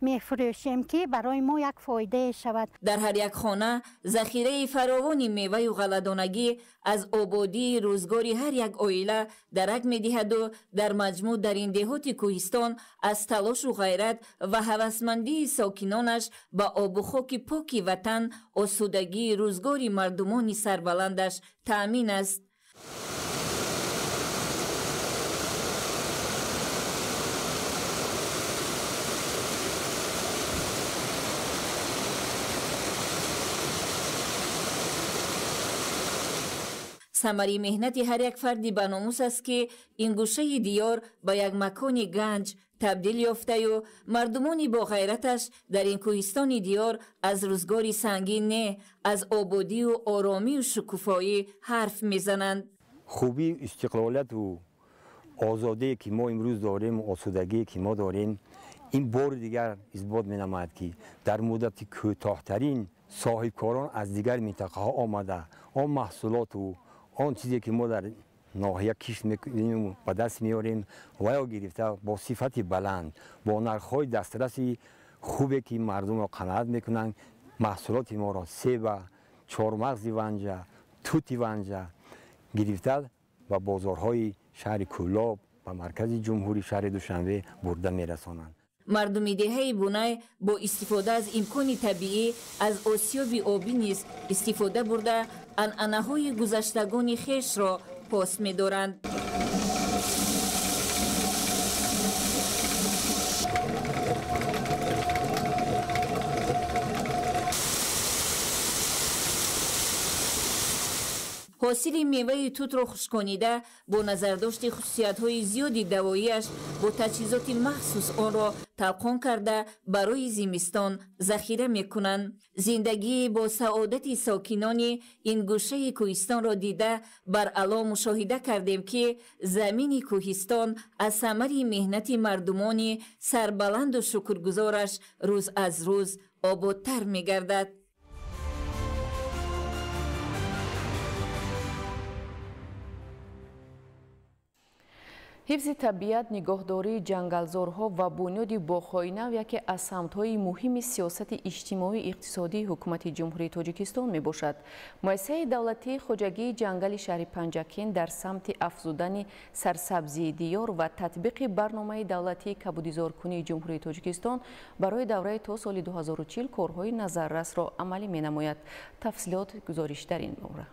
мефурӯшем, ки барои мо як фоидае шавад.
Дар ҳар як хона захираи фаровони меваю ғалладонагӣ аз ободии рӯзгори ҳар як оила дарак медиҳаду дар маҷмӯъ дар ин деҳоти кӯҳистон аз талошу ғайрат ва ҳавасмандии сокинонаш ба обу хоки поки ватан осудагии рӯзгори мардумони сарбаландаш таъмин аст. Самари меҳнати ҳар як фарди баномус аст, ки ин гӯшаи диёр ба як макони ганҷ табдил ёфтаю мардумони боғайраташ дар ин кӯҳистони диёр аз рӯзгори сангин не, аз ободию оромию шукуфоӣ ҳарф мезананд.
Хубии истиқлолияту озодие, ки мо имрӯз дорем, осудагие, ки мо дорем, ин бори дигар исбот менамояд, ки дар муддати кӯтоҳтарин соҳибкорон аз дигар минтақаҳо омада, он маҳсулоту он чизе, ки мо дар ноҳия кишт мекунем, ба даст меорем ва ё гирифта бо сифати баланд, бо нархҳои дастраси хубе, ки мардумро қаноат мекунанд, маҳсулоти моро, себа, чормағзи Ванҷа, тути Ванҷа гирифта ба бозорҳои шаҳри Кӯлоб, ба маркази ҷумҳури, шаҳри Душанбе бурда мерасонанд.
Мардуми деҳаи Бунай бо истифода аз имкони табиӣ, аз осиёби обӣ низ истифода бурда, анъанаҳои гузаштагони хешро пос медоранд. Ҳосили меваи тутро хушконида, бо назардошти хусусиятҳои зиёди давоияш, бо таҷҳизоти махсус онро талқон карда, барои зимистон захира мекунанд. Зиндагии бо саодати сокинони ин гӯшаи кӯҳистонро дида, баръало мушоҳида кардем, ки замини кӯҳистон аз самари меҳнати мардумони сарбаланду шукргузораш рӯз аз рӯз ободтар мегардад.
Ҳифзи табиат, нигоҳдории ҷангалзорҳо ва бунёди боғҳои нав яке аз самтҳои муҳими сиёсати иҷтимоию иқтисодии Ҳукумати Ҷумҳурии Тоҷикистон мебошад. Муассисаи давлатии хоҷагии ҷангали шаҳри Панҷакент дар самти афзудани сарсабзии диёр ва татбиқи барномаи давлатии кабудизоркунии Ҷумҳурии Тоҷикистон барои давраи то соли 2040 корҳои назаррасро амалӣ менамояд. Тафсилот гузориш дар ин бора.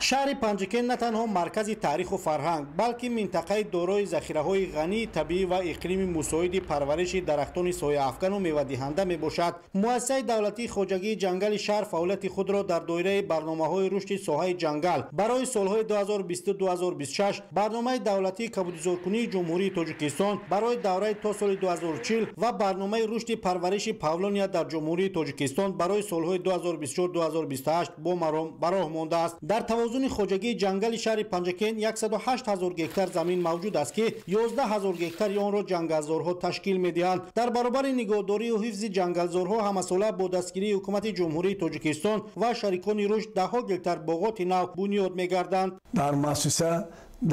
Шаҳри Панҷакент на танҳо маркази таъриху фарҳанг, балки минтақаи дорои захираҳои ғании табиӣ ва иқлими мусоиди парвариши дарахтони сояафкану мевадиҳанда мебошад. Муассисаи давлатии хоҷагии ҷангали шаҳр фаъолияти худро дар доираи барномаҳои рушди соҳаи ҷангал барои солҳои 2022-2026, барномаи давлатии кабудизоркунии Ҷумҳурии Тоҷикистон барои давраи то соли 2040 ва барномаи рушди парвариши павлония дар Ҷумҳурии Тоҷикистон барои солҳои 2024-2028 бо маром ба роҳ мондааст. Дар тавозуни хоҷагии ҷангали шаҳри Панҷакент 108 ҳазор гектар замин мавҷуд аст, ки 11 ҳазор гектари онро ҷангалзорҳо ташкил медиҳанд. Дар баробари нигоҳдорию ҳифзи ҷангалзорҳо, ҳамасола бо дастгирии Ҳукумати Ҷумҳурии Тоҷикистон ва шарикони рушд даҳҳо гектар боғоти нав бунёд мегарданд.
Дар муассиса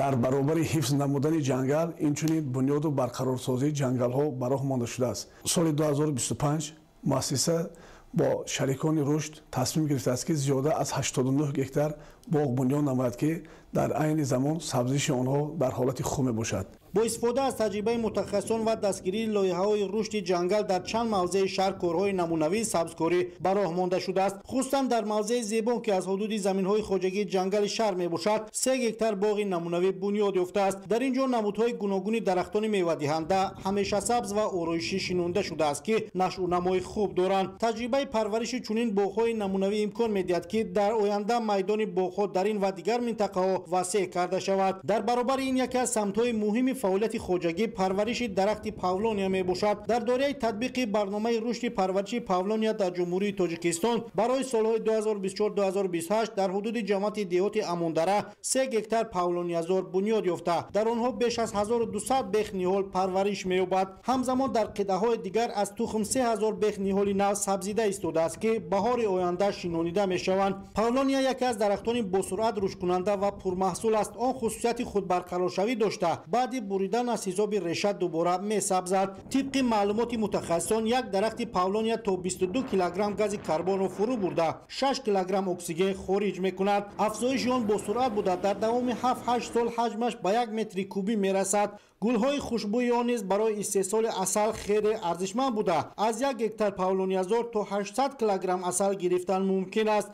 дар баробари ҳифз намудани ҷангал, инчунин бунёду барқарорсозии ҷангалҳо ба роҳ монда шудааст. Соли 2025 муассиса бо шарикони рушд тасмим гирифтааст, ки зиёда аз 89 гектар боғ бунёд намояд, ки дар айни замон сабзиши онҳо дар ҳолати хуб мебошад.
Бо истифода аз таҷрибаи мутахассисон ва дастгирии лоиҳаҳои рушди ҷангал дар чанд мавзеи шаҳр корҳои намунавии сабзкорӣ ба роҳ монда шудааст. Хусусан дар мавзеи Зебон, ки аз ҳудуди заминҳои хоҷагии ҷангали шаҳр мебошад, 3 гектар боғи намунавӣ бунёд ёфтааст. Дар ин ҷо намудҳои гуногуни дарахтони мевадиҳанда, ҳамешасабз ва ороишӣ шинонда шудааст, ки нашъунамои хуб доранд. Таҷрибаи парвариши чунин боғҳои намунавӣ имкон медиҳад, ки дар оянда майдони боғҳо дар ин ва дигар минтақаҳо васеъ карда шавад. Дар баробари ин, яке аз самтҳои муҳими фаъолияти хоҷагӣ парвариши дарахти павлония мебошад. Дар доираи татбиқи барномаи рушди парвариши павлония дар Ҷумҳурии Тоҷикистон барои солҳои 2024-2028 дар ҳудуди ҷамоати деҳоти Амондара 3 гектар павлониязор бунёд ёфта, дар онҳо беш аз 1200 бех ниҳол парвариш меёбад. Ҳамзамон дар қитъаҳои дигар аз тухм 3000 бех ниҳоли нав сабзида истодааст, ки баҳори оянда шинонида мешаванд. Павлония яке аз дарахтони босуръат рушдкунанда ва пурмаҳсул аст. Он хусусияти худбарқароршавӣ дошта, баъди буридан аз ҳисоби реша дубора месабзад. Тибқи маълумоти мутахассисон, як дарахти павлония то 22 килограмм гази карбонро фурӯ бурда, 6 килограмм оксиген хориҷ мекунад. Афзоиши он босуръат буда, дар давоми 7-8 сол ҳаҷмаш ба 1 метри кубӣ мерасад. Гулҳои хушбӯи он низ барои истеҳсоли асал хеле арзишманд буда, аз 1 гектар павлониязор то 800 килограмм асал гирифтан мумкин аст.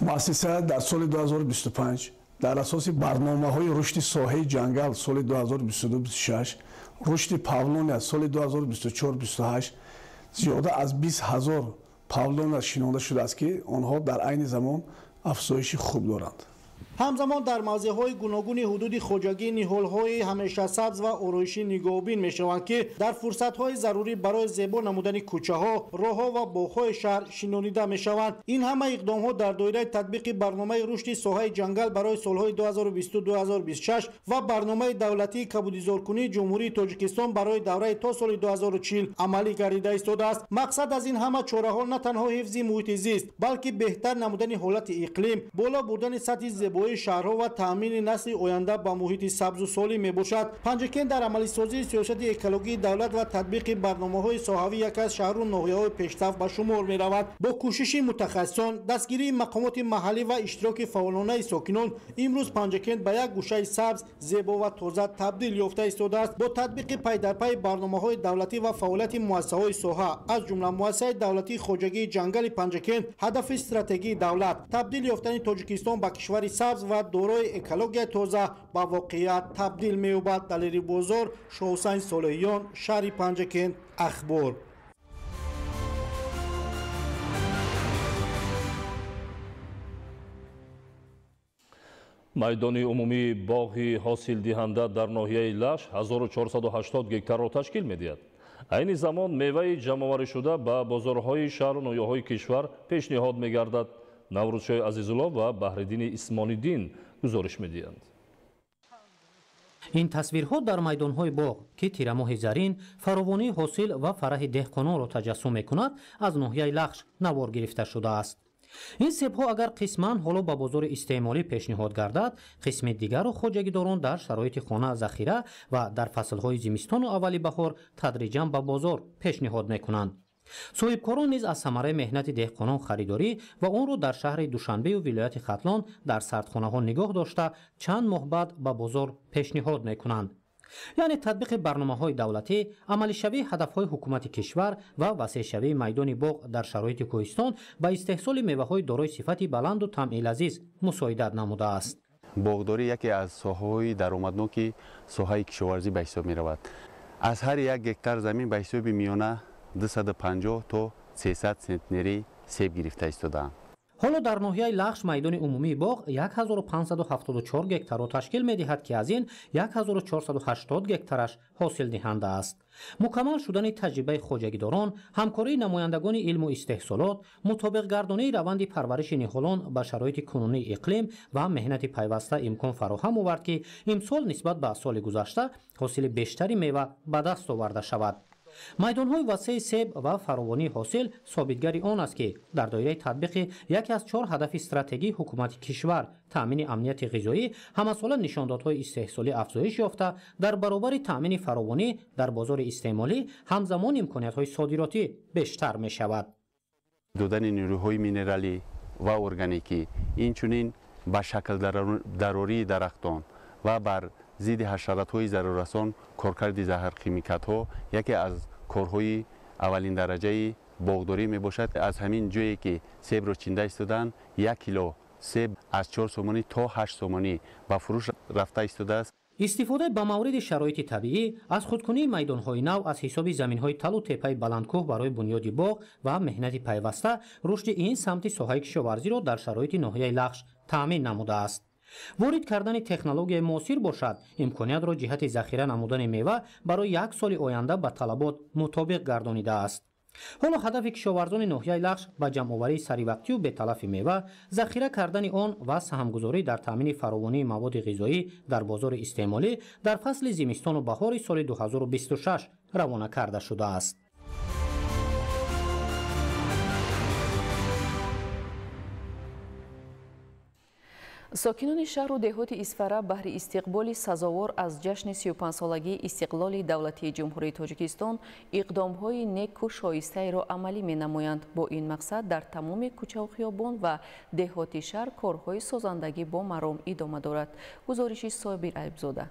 Муассиса дар соли 2025 дар асоси барномаҳои рушди соҳаи ҷангал соли 2022-26, рушди павлония соли 2024-28 зиёда аз 20 ҳазор павлония шинонда шудааст, ки онҳо дар айни замон афзоиши хуб доранд.
Ҳамзамон дар мавзеъҳои гуногуни ҳудуди хоҷагӣ ниҳолҳои ҳамешасабз ва ороишӣ нигоҳубин мешаванд, ки дар фурсатҳои зарурӣ барои зебо намудани кӯчаҳо, роҳҳо ва боғҳои шаҳр шинонида мешаванд. Ин ҳама иқдомҳо дар доираи татбиқи барномаи рушди соҳаи ҷангал барои солҳои 2022-2026 ва барномаи давлатии кабудизоркунии Ҷумҳурии Тоҷикистон барои давраи то соли 2040 амалӣ гардида истодааст. Мақсад аз ин ҳама чораҳо на танҳо ҳифзи муҳити зист, балки беҳтар намудани ҳолати иқлим, боло бурдани сатҳи зебоии шаҳрҳо ва таъмини насли оянда ба муҳити сабзу солим мебошад. Панҷакент дар амалисозии сиёсати экологии давлат ва татбиқи барномаҳои соҳавӣ яке аз шаҳру ноҳияҳои пешсаф ба шумор меравад. Бо кӯшиши мутахассисон, дастгирии мақомоти маҳаллӣ ва иштироки фаъолонаи сокинон, имрӯз Панҷакент ба як гӯшаи сабз, зебо ва тоза табдил ёфта истодааст. Бо татбиқи пайдарпайи барномаҳои давлатӣ ва фаъолияти муассисаҳои соҳа, аз ҷумла муассисаи давлатии хоҷагии ҷангали Панҷакент, ҳадафи стратегии давлат табдил ёфтани Тоҷикистон ба кишвари сабз ва дорои экологияи тоза ба воқеият табдил меёбад. Далери Бозор, Шоҳусайн Солеҳиён, шаҳри Панҷакент, Ахбор.
Майдони умумии боғи ҳосилдиҳанда дар ноҳияи Лаш 1480 гектарро ташкил медиҳад. Айни замон меваи ҷамъоварӣшуда ба бозорҳои шаҳру ноҳияҳои кишвар пешниҳод мегардад. Наврӯзшоҳи Азизулло ва Баҳриддини Исмониддин гузориш медиҳанд.
Ин тасвирҳо дар майдонҳои боғ, ки тирамоҳи зарин, фаровонии ҳосил ва фараҳи деҳқононро таҷассум мекунад, аз ноҳияи Лахш навор гирифта шудааст. Ин себҳо агар қисман ҳоло ба бозори истеъмолӣ пешниҳод гардад, қисми дигарро хоҷагидорон дар шароити хона захира ва дар фаслҳои зимистону аввали баҳор тадриҷан ба бозор пешниҳод мекунанд. Соҳибкорон низ аз самараи меҳнати деҳқонон харидорӣ ва онро дар шаҳри Душанбею вилояти Хатлон дар сардхонаҳо нигоҳ дошта чанд моҳ баъд ба бозор пешниҳод мекунанд. Яъне татбиқи барномаҳои давлатӣ, амалишавии ҳадафҳои ҳукумати кишвар ва васеъшавии майдони боғ дар шароити кӯҳистон ба истеҳсоли меваҳои дорои сифати баланду тамъи лазиз мусоидат намудааст.
Боғдорӣ яке аз соҳаҳои даромадноки соҳаи кишоварзӣ ба ҳисоб меравад. Аз ҳар як гектар замин ба ҳисоби миёна 250 то 300 центнери себ гирифта истодаанд.
Ҳоло дар ноҳияи Лахш майдони умумии боғ 1574 гектарро ташкил медиҳад, ки аз ин 1480 гектараш ҳосилдиҳанда аст. Мукаммал шудани таҷрибаи хоҷагидорон, ҳамкории намояндагони илму истеҳсолот, мутобиқгардонии раванди парвариши ниҳолон ба шароити кунунии иқлим ва меҳнати пайваста имкон фароҳам овард, ки имсол нисбат ба соли гузашта ҳосили бештари мева ба даст оварда шавад. Майдонҳои васеи себ ва фаровонии ҳосил собитгари он аст, ки дар доираи татбиқи яке аз 4 ҳадафи стратегии ҳукумати кишвар таъмини амнияти ғизоӣ ҳамасола нишондодҳои истеҳсолӣ афзоиш ёфта, дар баробари таъмини фаровонӣ дар бозори истеъмолӣ ҳамзамон имкониятҳои содиротӣ бештар мешавад.
Додани нерӯҳои минералӣ ва органикӣ, инчунин ба шаклдарории дарахтон ва бар зидди ҳашаротҳои заруррасон коркарди заҳрхимикатҳо яке аз корҳои аввалиндараҷаи боғдорӣ мебошад. Аз ҳамин ҷое ки себро чинда истодаанд, 1 кило себ аз 4 сомонӣ то 8 сомонӣ ба фурӯш рафта истодааст.
Истифода ба мавриди шароити табиӣ аз худкунии майдонҳои нав аз ҳисоби заминҳои талу тепаи баландкӯҳ барои бунёди боғ ва меҳнати пайваста рушди ин самти соҳаи кишоварзиро дар шароити ноҳияи Лахш таъмин намудааст. Ворид кардани технологияи муосир бошад, имкониятро ҷиҳати захира намудани мева барои як соли оянда ба талабот мутобиқ гардонидааст. Ҳоло ҳадафи кишоварзони ноҳияи Лахш ба ҷамъоварии саривақтию беталафи мева, захира кардани он ва саҳмгузорӣ дар таъмини фаровонии маводи ғизоӣ дар бозори истеъмолӣ дар фасли зимистону баҳори соли 2026 равона карда шудааст.
Сокинони шаҳру деҳоти Исфара баҳри истиқболи сазовор аз ҷашни 35-солагии истиқлоли давлатии Ҷумҳурии Тоҷикистон иқдомҳои неку шоистаеро амалӣ менамоянд. Бо ин мақсад дар тамоми кӯчаву хиёбон ва деҳоти шаҳр корҳои созандагӣ бо маром идома дорад. Гузориши Собир Айбзода.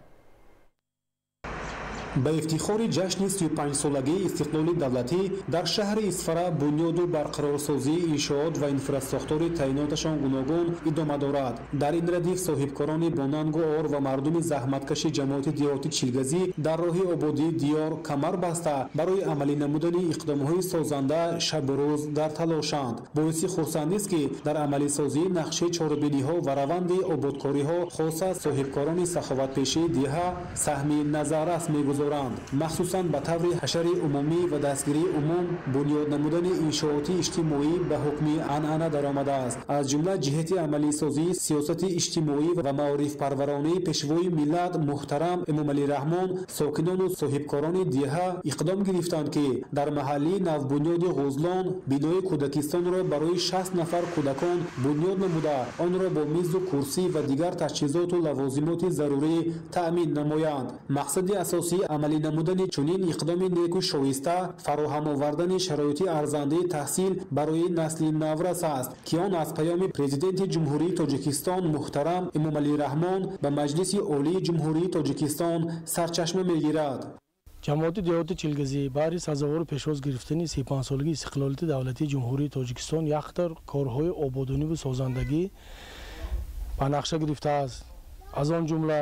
Ба ифтихори ҷашни 35-солагии истиқлоли давлатӣ дар шаҳри Исфара бунёду барқарорсозии иншоот ва инфрасохтори таъиноташон гуногун идома дорад. Дар ин радиф соҳибкорони бонангу ор ва мардуми заҳматкаши ҷамоати деҳоти Чилгазӣ дар роҳи ободии диёр камар баста барои амалӣ намудани иқдомҳои созанда шабу рӯз дар талошанд. Боиси хурсандист, ки дар амалисозии нақшаи чорабиниҳо ва раванди ободкориҳо хоса соҳибкорони саховатпешии деҳа саҳми назаррас мегузоранд. Махсусан ба таври ҳашари умумӣ ва дастгирии умум бунёд намудани иншооти иҷтимоӣ ба ҳукми анъана даромадааст. Аз ҷумла ҷиҳати амалисозии сиёсати иҷтимоӣ ва маорифпарваронии пешвои миллат муҳтарам Эмомалӣ Раҳмон сокинону соҳибкорони деҳа иқдом гирифтанд, ки дар маҳаллии навбунёди Ғузлон бинои кӯдакистонро барои 60 нафар кӯдакон бунёд намуда, онро бо мизу курсӣ ва дигар таҷҳизоту лавозимоти зарурӣ таъмин намоянд. Мақсади асосии амалӣ намудани чунин иқдоми неку шоиста фароҳам овардани шароити арзандаи таҳсил барои насли наврас аст, ки он аз паёми Президенти Ҷумҳурии Тоҷикистон муҳтарам Эмомалӣ Раҳмон ба Маҷлиси Олии Ҷумҳурии Тоҷикистон сарчашма мегирад.
Ҷамоати деҳоти Чилгазӣ баҳри сазовору пешвоз гирифтани 35-солагии истиқлолияти давлатии Ҷумҳурии Тоҷикистон яктор корҳои ободониву созандагӣ ба нақша гирифтааст. Аз он ҷумла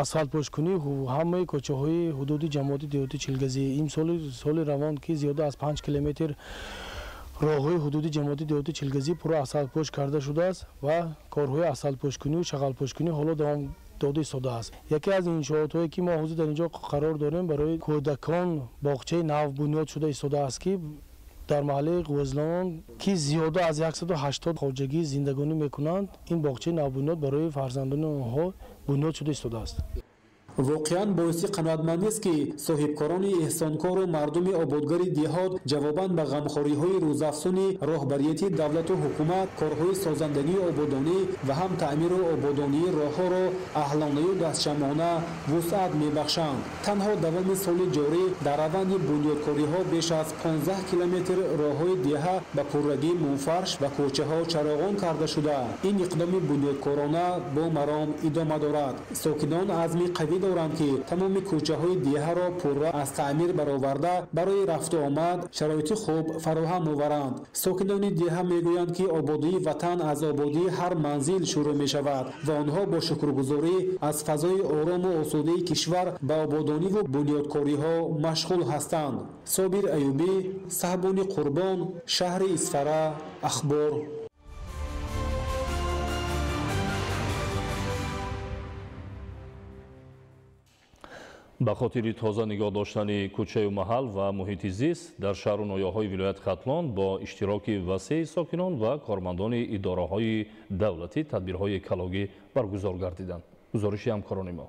асфалтпошкунии ҳамаи кӯчаҳои ҳудуди ҷамоати деҳоти Чилгазӣ. Имсоли соли равон, ки зиёда аз 5 километр роҳҳои ҳудуди ҷамоати деҳоти Чилгазӣ пурра асфалтпош карда шудааст ва корҳои асфалтпошкунию шағалпошкунӣ ҳоло давом дода истодааст. Яке аз иншоотҳое, ки мо ҳозир дар инҷо қарор дорем, барои кӯдакон боғчаи нав бунёд шуда истодааст, ки дар маҳаллаи Ғузлон, ки зиёда аз 180 хоҷагӣ зиндагонӣ мекунанд, ин боғчаи навбунёд барои фарзандони онҳо бунёд шуда истодааст.
Воқеан боиси қаноатмандист, ки соҳибкорони эҳсонкору мардуми ободгари деҳот ҷавобан ба ғамхориҳои рӯзафзуни роҳбарияти давлату ҳукумат корҳои созандагию ободонӣ ва ҳам таъмиру ободонии роҳҳоро аҳлонаю дастҷамъона вусъат мебахшанд. Танҳо давоми соли ҷорӣ дар раванди бунёдкориҳо беш аз 15 километр роҳҳои деҳа ба пуррагӣ мунфарш ва кӯчаҳо чароғон карда шуда, ин иқдоми бунёдкорона бо маром идома дорад. Сокинон азми қавӣ доранд, ки тамоми кӯчаҳои деҳаро пурра аз таъмир бароварда барои рафту омад шароити хуб фароҳам оваранд. Сокинони деҳа мегӯянд, ки ободии ватан аз ободии ҳар манзил шурӯъ мешавад ва онҳо бо шукргузорӣ аз фазои орому осудаи кишвар ба ободониву бунёдкориҳо машғул ҳастанд. Собир Аюбӣ, Саҳбони Қурбон, шаҳри Исфара, Ахбор.
Ба хотири тоза нигоҳ доштани кӯчаю маҳал ва муҳити зист дар шаҳру ноҳияҳои вилояти Хатлон бо иштироки васеи сокинон ва кормандони идораҳои давлатӣ тадбирҳои экологӣ баргузор гардиданд. Гузориши ҳамкорони мо.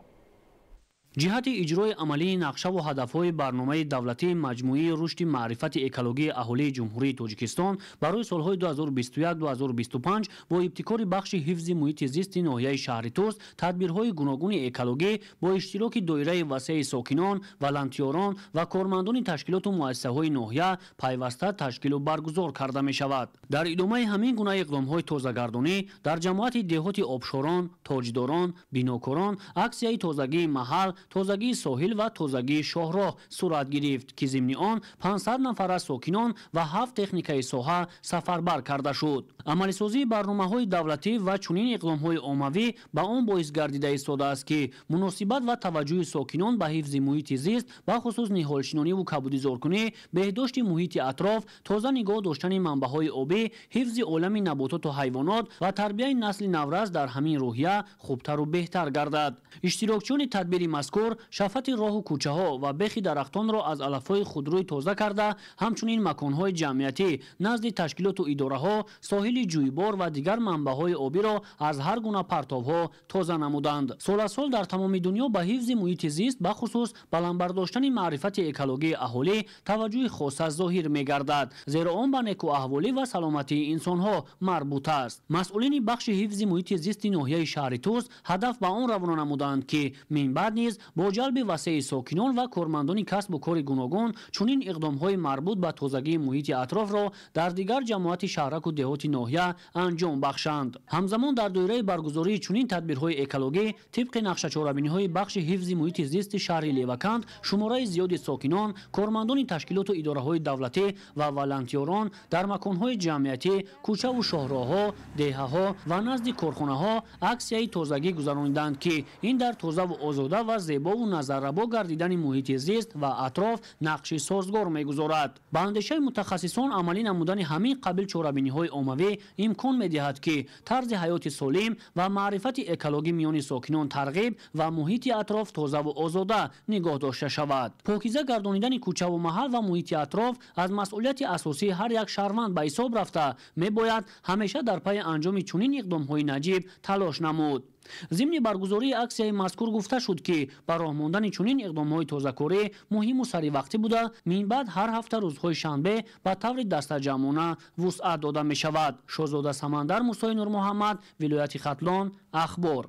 Ҷиҳати иҷрои амалии нақшаву ҳадафҳои барномаи давлатии маҷмӯии рушди маърифати экологии аҳолии Ҷумҳурии Тоҷикистон барои солҳои 2021-2025 бо ибтикори бахши ҳифзи муҳити зисти ноҳияи шаҳри Тӯс тадбирҳои гуногуни экологӣ бо иштироки доираи васеи сокинон, волонтёрон ва кормандони ташкилоту муассисаҳои ноҳия пайваста ташкилу баргузор карда мешавад. Дар идомаи ҳамин гуна иқдомҳои тозагардонӣ дар ҷамоати деҳоти Обшорон, Тоҷдорон, Бинокорон аксияи тозагии маҳал, тозагии соҳил ва тозагии шоҳроҳ сурат гирифт, ки зимни он 500 нафар аз сокинон ва 7 техникаи соҳа сафарбар карда шуд. Амалисозии барномаҳои давлатӣ ва чунин иқдомҳои оммавӣ ба он боис гардида истодааст, ки муносибат ва таваҷҷӯҳи сокинон ба ҳифзи муҳити зист, бахусус ниҳолшинониву кабудизоркунӣ, беҳдошти муҳити атроф, тоза нигоҳ доштани манбаъҳои обӣ, ҳифзи олами набототу ҳайвонот ва тарбияи насли наврас дар ҳамин рӯҳия хубтару беҳтар гардад. Иштирокчиёни тадбири мазкур шафати роҳу кӯчаҳо ва бехи дарахтонро аз алафҳои худрӯй тоза карда, ҳамчунин маконҳои ҷамъиятӣ назди ташкилоту идораҳо, соҳили ҷӯйбор ва дигар манбаъҳои обиро аз ҳар гуна партовҳо тоза намуданд. Сол аз сол дар тамоми дунё ба ҳифзи муҳити зист, бахусус баланд бардоштани маърифати экологии аҳолӣ таваҷҷӯҳи хоса зоҳир мегардад, зеро он ба некӯаҳволӣ ва саломатии инсонҳо марбут аст. Масъулини бахши ҳифзи муҳити зисти ноҳияи шаҳри Тӯс ҳадаф ба он равона намуданд, ки минбаъд низ бо ҷалби васеи сокинон ва кормандони касбу кори гуногун чунин иқдомҳои марбут ба тозагии муҳити атрофро дар дигар ҷамоати шаҳраку деҳоти ноҳия анҷом бахшанд. Ҳамзамон дар доираи баргузории чунин тадбирҳои экологӣ тибқи нақшачорабиниҳои бахши ҳифзи муҳити зисти шаҳри Леваканд шумораи зиёди сокинон, кормандони ташкилоту идораҳои давлатӣ ва волонтёрон дар маконҳои ҷамъиятӣ, кӯчаву шоҳроҳҳо, деҳаҳо ва назди корхонаҳо аксияи тозагӣ гузарониданд, ки ин дар тозаву озода ва зебову назаррабо гардидани муҳити зист ва атроф нақши созгор мегузорад. Ба андешаи мутахассисон, амалӣ намудани ҳамин қабил чорабиниҳои оммавӣ имкон медиҳад, ки тарзи ҳаёти солим ва маърифати экологӣ миёни сокинон тарғиб ва муҳити атроф тозаву озода нигоҳ дошта шавад. Покиза гардонидани кӯчаву маҳал ва муҳити атроф аз масъулияти асосии ҳар як шаҳрванд ба ҳисоб рафта, мебояд ҳамеша дар пайи анҷоми чунин иқдомҳои наҷиб талош намуд. Зимни баргузории аксияи мазкур гуфта шуд, ки ба роҳ мондани чунин иқдомҳои тозакорӣ муҳиму саривақтӣ буда, минбаъд ҳар ҳафта рӯзҳои шанбе ба таври дастаҷамъона вусъат дода мешавад. Шоҳзода Самандар, Мусои Нурмуҳаммад, вилояти Хатлон, Ахбор.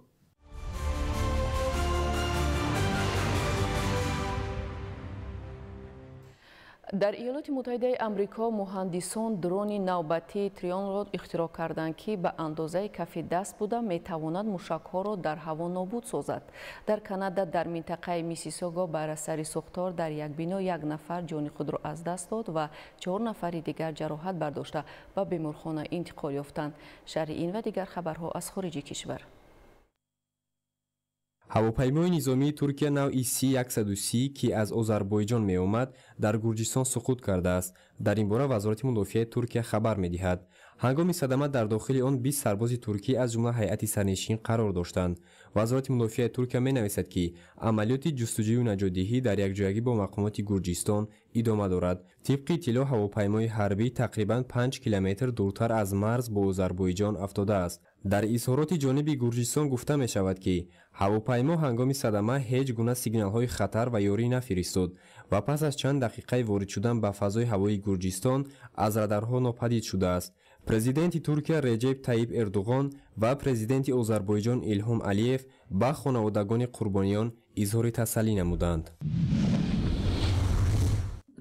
Дар Иёлоти Муттаҳидаи Амрико муҳандисон дрони навбатии Трионро ихтироъ карданд, ки ба андозаи кафи даст буда метавонад мушакҳоро дар ҳаво нобуд созад. Дар Канада дар минтақаи Миссисого бар асари сӯхтор дар як бино як нафар ҷони худро аз даст дод ва 4 нафари дигар ҷароҳат бардошта ба беморхона интиқол ёфтанд. Шарҳи ин ва дигар хабарҳо аз хориҷи кишвар.
Ҳавопаймои низомии Туркия навъи С-130, ки аз Озарбойҷон меомад, дар Гурҷистон суқут кардааст. Дар ин бора Вазорати мудофиаи Туркия хабар медиҳад. Ҳангоми садама дар дохили он 20 сарбози туркӣ аз ҷумла ҳайати сарнишин қарор доштанд. Вазорати мудофиаи Туркия менависад, ки амалиёти ҷустуҷӯю наҷотдиҳӣ дар якҷоягӣ бо мақомоти Гурҷистон идома дорад. Тибқи иттилоъ, ҳавопаймои ҳарбӣ тақрибан 5 километр дуртар аз марз бо Озарбойҷон афтодааст. Дар изҳороти ҷониби Гурҷистон гуфта мешавад, ки ҳавопаймо ҳангоми садама ҳеҷ гуна сигналҳои хатар ва ёрӣ нафиристод ва пас аз чанд дақиқаи ворид шудан ба фазои ҳавоии Гурҷистон аз радарҳо нопадид шудааст. Президенти Туркия Реҷеб Таиб Эрдуғон ва президенти Озарбойҷон Илҳом Алиев ба хонаводагони қурбониён изҳори тасаллӣ намуданд.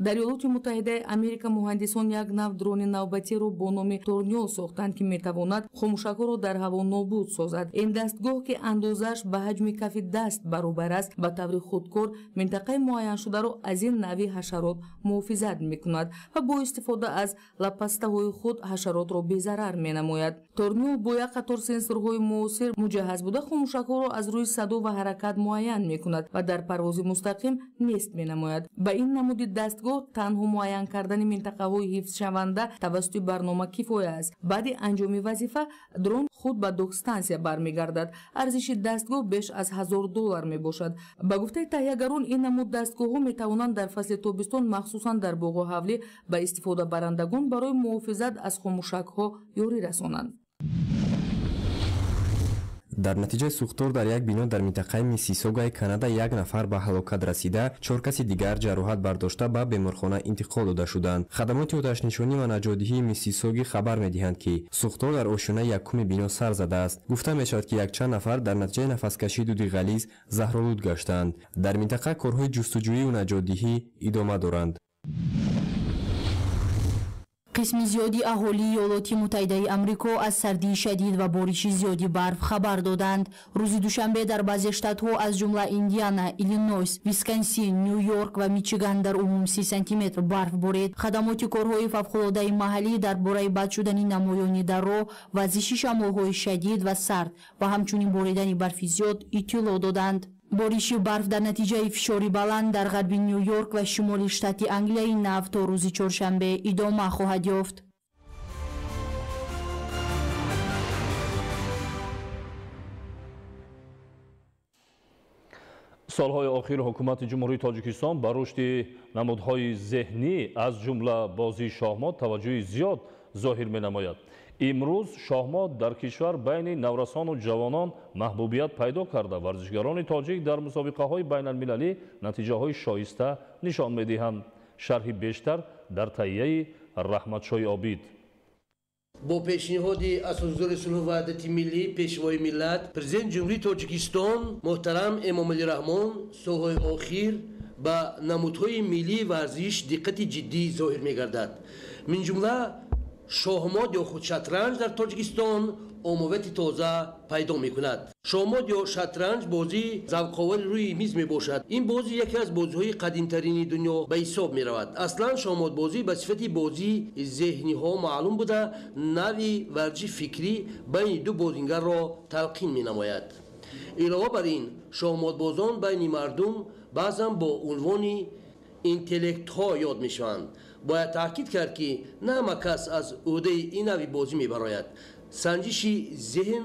Дар Иёлоти Муттаҳидаи Америка муҳандисон як нав дрони навбатиро бо номи Торниол сохтанд, ки метавонад хомӯшакҳоро дар ҳаво нобуд созад. Ин дастгоҳ, ки андозааш ба ҳаҷми кафи даст баробар аст, ба таври худкор минтақаи муайяншударо аз ин навъи ҳашарот муҳофизат мекунад ва бо истифода аз лапастаҳои худ ҳашаротро безарар менамояд. Торниол бо як қатор сенсорҳои муосир муҷаҳҳаз буда, хомӯшакҳоро аз рӯи садо ва ҳаракат муайян мекунад ва дар парвози мустақим нест менамояд. Ба ин намуди дастгоҳ танҳо муайян кардани минтақаҳои ҳифзшаванда тавассути барнома кифоя аст. Баъди анҷоми вазифа дрон худ ба докстансия бармегардад. Арзиши дастгоҳ беш аз $1000 мебошад. Ба гуфтаи таҳиягарон, ин намуд дастгоҳҳо метавонанд дар фасли тобистон, махсусан дар боғу ҳавлӣ, ба истифодабарандагон барои муҳофизат аз хомӯшакҳо ёрӣ расонанд.
Дар натиҷаи сӯхтор дар як бино дар минтақаи Миссисогаи Канада як нафар ба ҳалокат расида, 4 каси дигар ҷароҳат бардошта ба беморхона интиқол дода шуданд. Хадамоти оташнишонӣ ва наҷотдиҳии Миссисоги хабар медиҳанд, ки сӯхтор дар ошёнаи якуми бино сар задааст. Гуфта мешавад, ки якчанд нафар дар натиҷаи нафаскашии дуди ғализ заҳролуд гаштаанд. Дар минтақа корҳои ҷустуҷӯию наҷотдиҳӣ идома доранд.
Қисми зиёди аҳолии Иёлоти Муттаҳидаи Амрико аз сардии шадид ва бориши зиёди барф хабар доданд. Рӯзи душанбе дар баъзе штатҳо аз ҷумла Индиана, Иллинойс, Висконсин, Ню-Йорк ва Мичиган дар умум 30 сантиметр барф борид. Хадамоти корҳои фавқулодаи маҳаллӣ дар бораи бад шудани намоёни дар роҳ, вазиши шамолҳои шадид ва сард ва ҳамчунин боридани барфи зиёд иттилоъ доданд. Бориши барф дар натиҷаи фишори баланд дар ғарби Ню-Йорк ва шимоли штати Англияи нав то рӯзи чоршанбе идома хоҳад ёфт.
Солҳои охир ҳукумати Ҷумҳурии Тоҷикистон ба рушди намудҳои зеҳнӣ аз ҷумла бозии шоҳмот таваҷҷӯҳи зиёд зоҳир менамояд. Имрӯз шоҳмот дар кишвар байни наврасону ҷавонон маҳбубият пайдо карда, варзишгарони тоҷик дар мусобиқаҳои байналмилалӣ натиҷаҳои шоиста нишон медиҳанд. Шарҳи бештар дар таҳияи Раҳматшоҳи Обид.
Бо пешниҳоди Асосгузори сулҳу ваҳдати миллӣ, Пешвои миллат, Президенти Ҷумҳурии Тоҷикистон муҳтарам Эмомалӣ Раҳмон солҳои охир ба намудҳои миллии варзиш диққати ҷиддӣ зоҳир мегардад. Минҷумла шоҳмот ё худ шатранҷ дар Тоҷикистон омовияти тоза пайдо мекунад. Шоҳмот ё шатранҷ бозии завқовари рӯи миз мебошад. Ин бозӣ яке аз бозиҳои қадимтарини дунё ба ҳисоб меравад. Аслан шоҳмотбозӣ ба сифати бозии зеҳниҳо маълум буда, навъи варзиши фикрӣ байни ду бозингарро талқин менамояд. Илова бар ин, шоҳмотбозон байни мардум баъзан бо унвони интеллектҳо ёд мешаванд. Бояд таъкид кард, ки на ҳама кас аз ӯҳдаи ин навъи бозӣ мебарояд. Санҷиши зеҳн,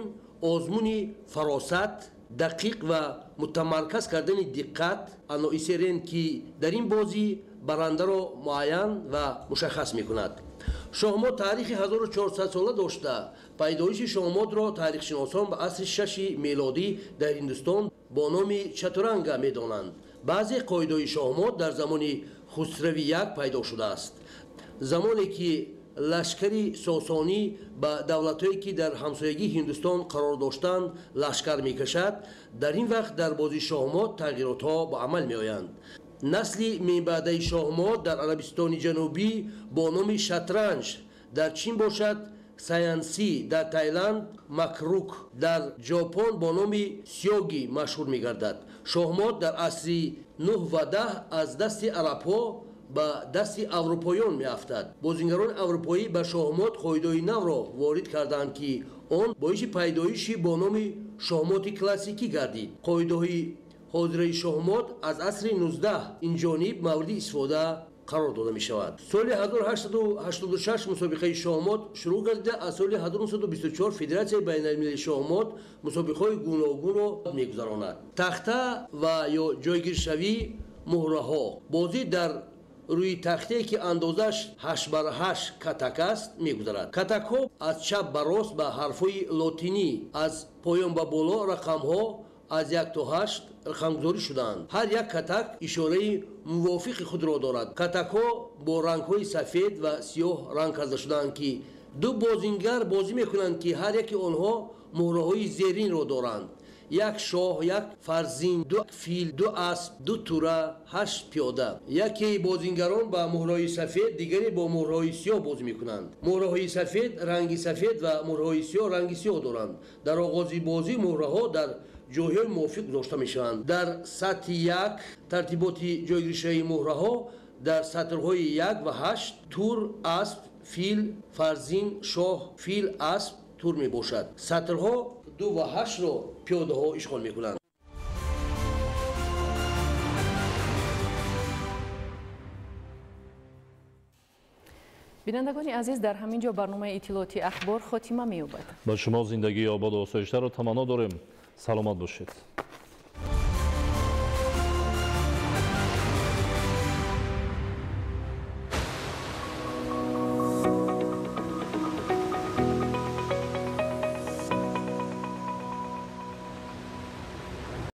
озмуни фаросат, дақиқ ва мутамарказ кардани диққат аноисерен, ки дар ин бозӣ барандаро муайян ва мушаххас мекунад. Шоҳмот таърихи 1400 сола дошта, пайдоиши шоҳмотро таърихшиносон ба асри шаши мелодӣ дар Ҳиндустон бо номи чатуранга медонанд. Баъзе қоидаҳои шоҳмот дар замони Хусрави як пайдо шудааст. Замоне ки лашкари сосонӣ ба давлатҳое, ки дар ҳамсоягии Ҳиндустон қарор доштанд, лашкар мекашад, дар ин вақт дар бозии шоҳмот тағйиротҳо ба амал меоянд. Насли минбаъдаи шоҳмот дар Арабистони Ҷанубӣ бо номи шатранҷ, дар Чин бошад саянсӣ, дар Таиланд макрук, дар Ҷопон бо номи сиёги машҳур мегардад. Шоҳмот дар асри 9 ва 10 аз дасти арабҳо ба дасти аврупоён меафтад. Бозингарони аврупоӣ ба шоҳмот қоидаҳои навро ворид карданд, ки он боиси пайдоиши бо номи шоҳмоти классикӣ гардид. Қоидаҳои ҳозираи шоҳмот аз асри 19 инҷониб мавриди истифода қарор дода мешавад. Соли 1886 мусобиқаи шоҳмот шурӯъ гардида, аз соли 1924 Федератсияи байналмилалии шоҳмот мусобиқаҳои гуногунро мегузаронад. Тахта ва ё ҷойгиршавии муҳраҳо. Бозӣ дар рӯи тахтае, ки андозаш 8 бар 8 катак аст, мегузарад. Катакҳо аз чап ба рост ба ҳарфҳои лотинӣ, аз поён ба боло рақамҳо аз 1 то 8 рақамгузорӣ шудаанд. Ҳар як катак ишораи мувофиқи худро дорад. Катакҳо бо рангҳои сафед ва сиёҳ ранг карда шудаанд, ки ду бозингар бозӣ мекунанд, ки ҳар яки онҳо муҳраҳои зеринро доранд: як шоҳ, як фарзин, ду фил, ду асп, ду тура, 8 пиёда. Яке бозингарон ба муҳраҳои сафед, дигаре бо муҳраҳои сиёҳ бозӣ мекунанд. Муҳраҳои сафед ранги сафед ва муҳраҳои сиёҳ ранги сиёҳ доранд. Дар оғози бозӣ муҳраҳо дар ҷойҳои мувофиқ гузошта мешаванд. Дар сатҳи як тартиботи ҷойгиршавии муҳраҳо дар сатрҳои 1 ва 8 тур, асп, фил, фарзин, шоҳ, фил, асп, тур мебошад. Сатрҳо 2 ва 8-ро пиёдаҳо ишғол мекунанд.
Бинандагони азиз, дар ҳамин ҷо барномаи иттилооти ахбор хотима меёбад.
Ба шумо зиндагии ободу осоиштаро таманно дорем. Саломат бошед.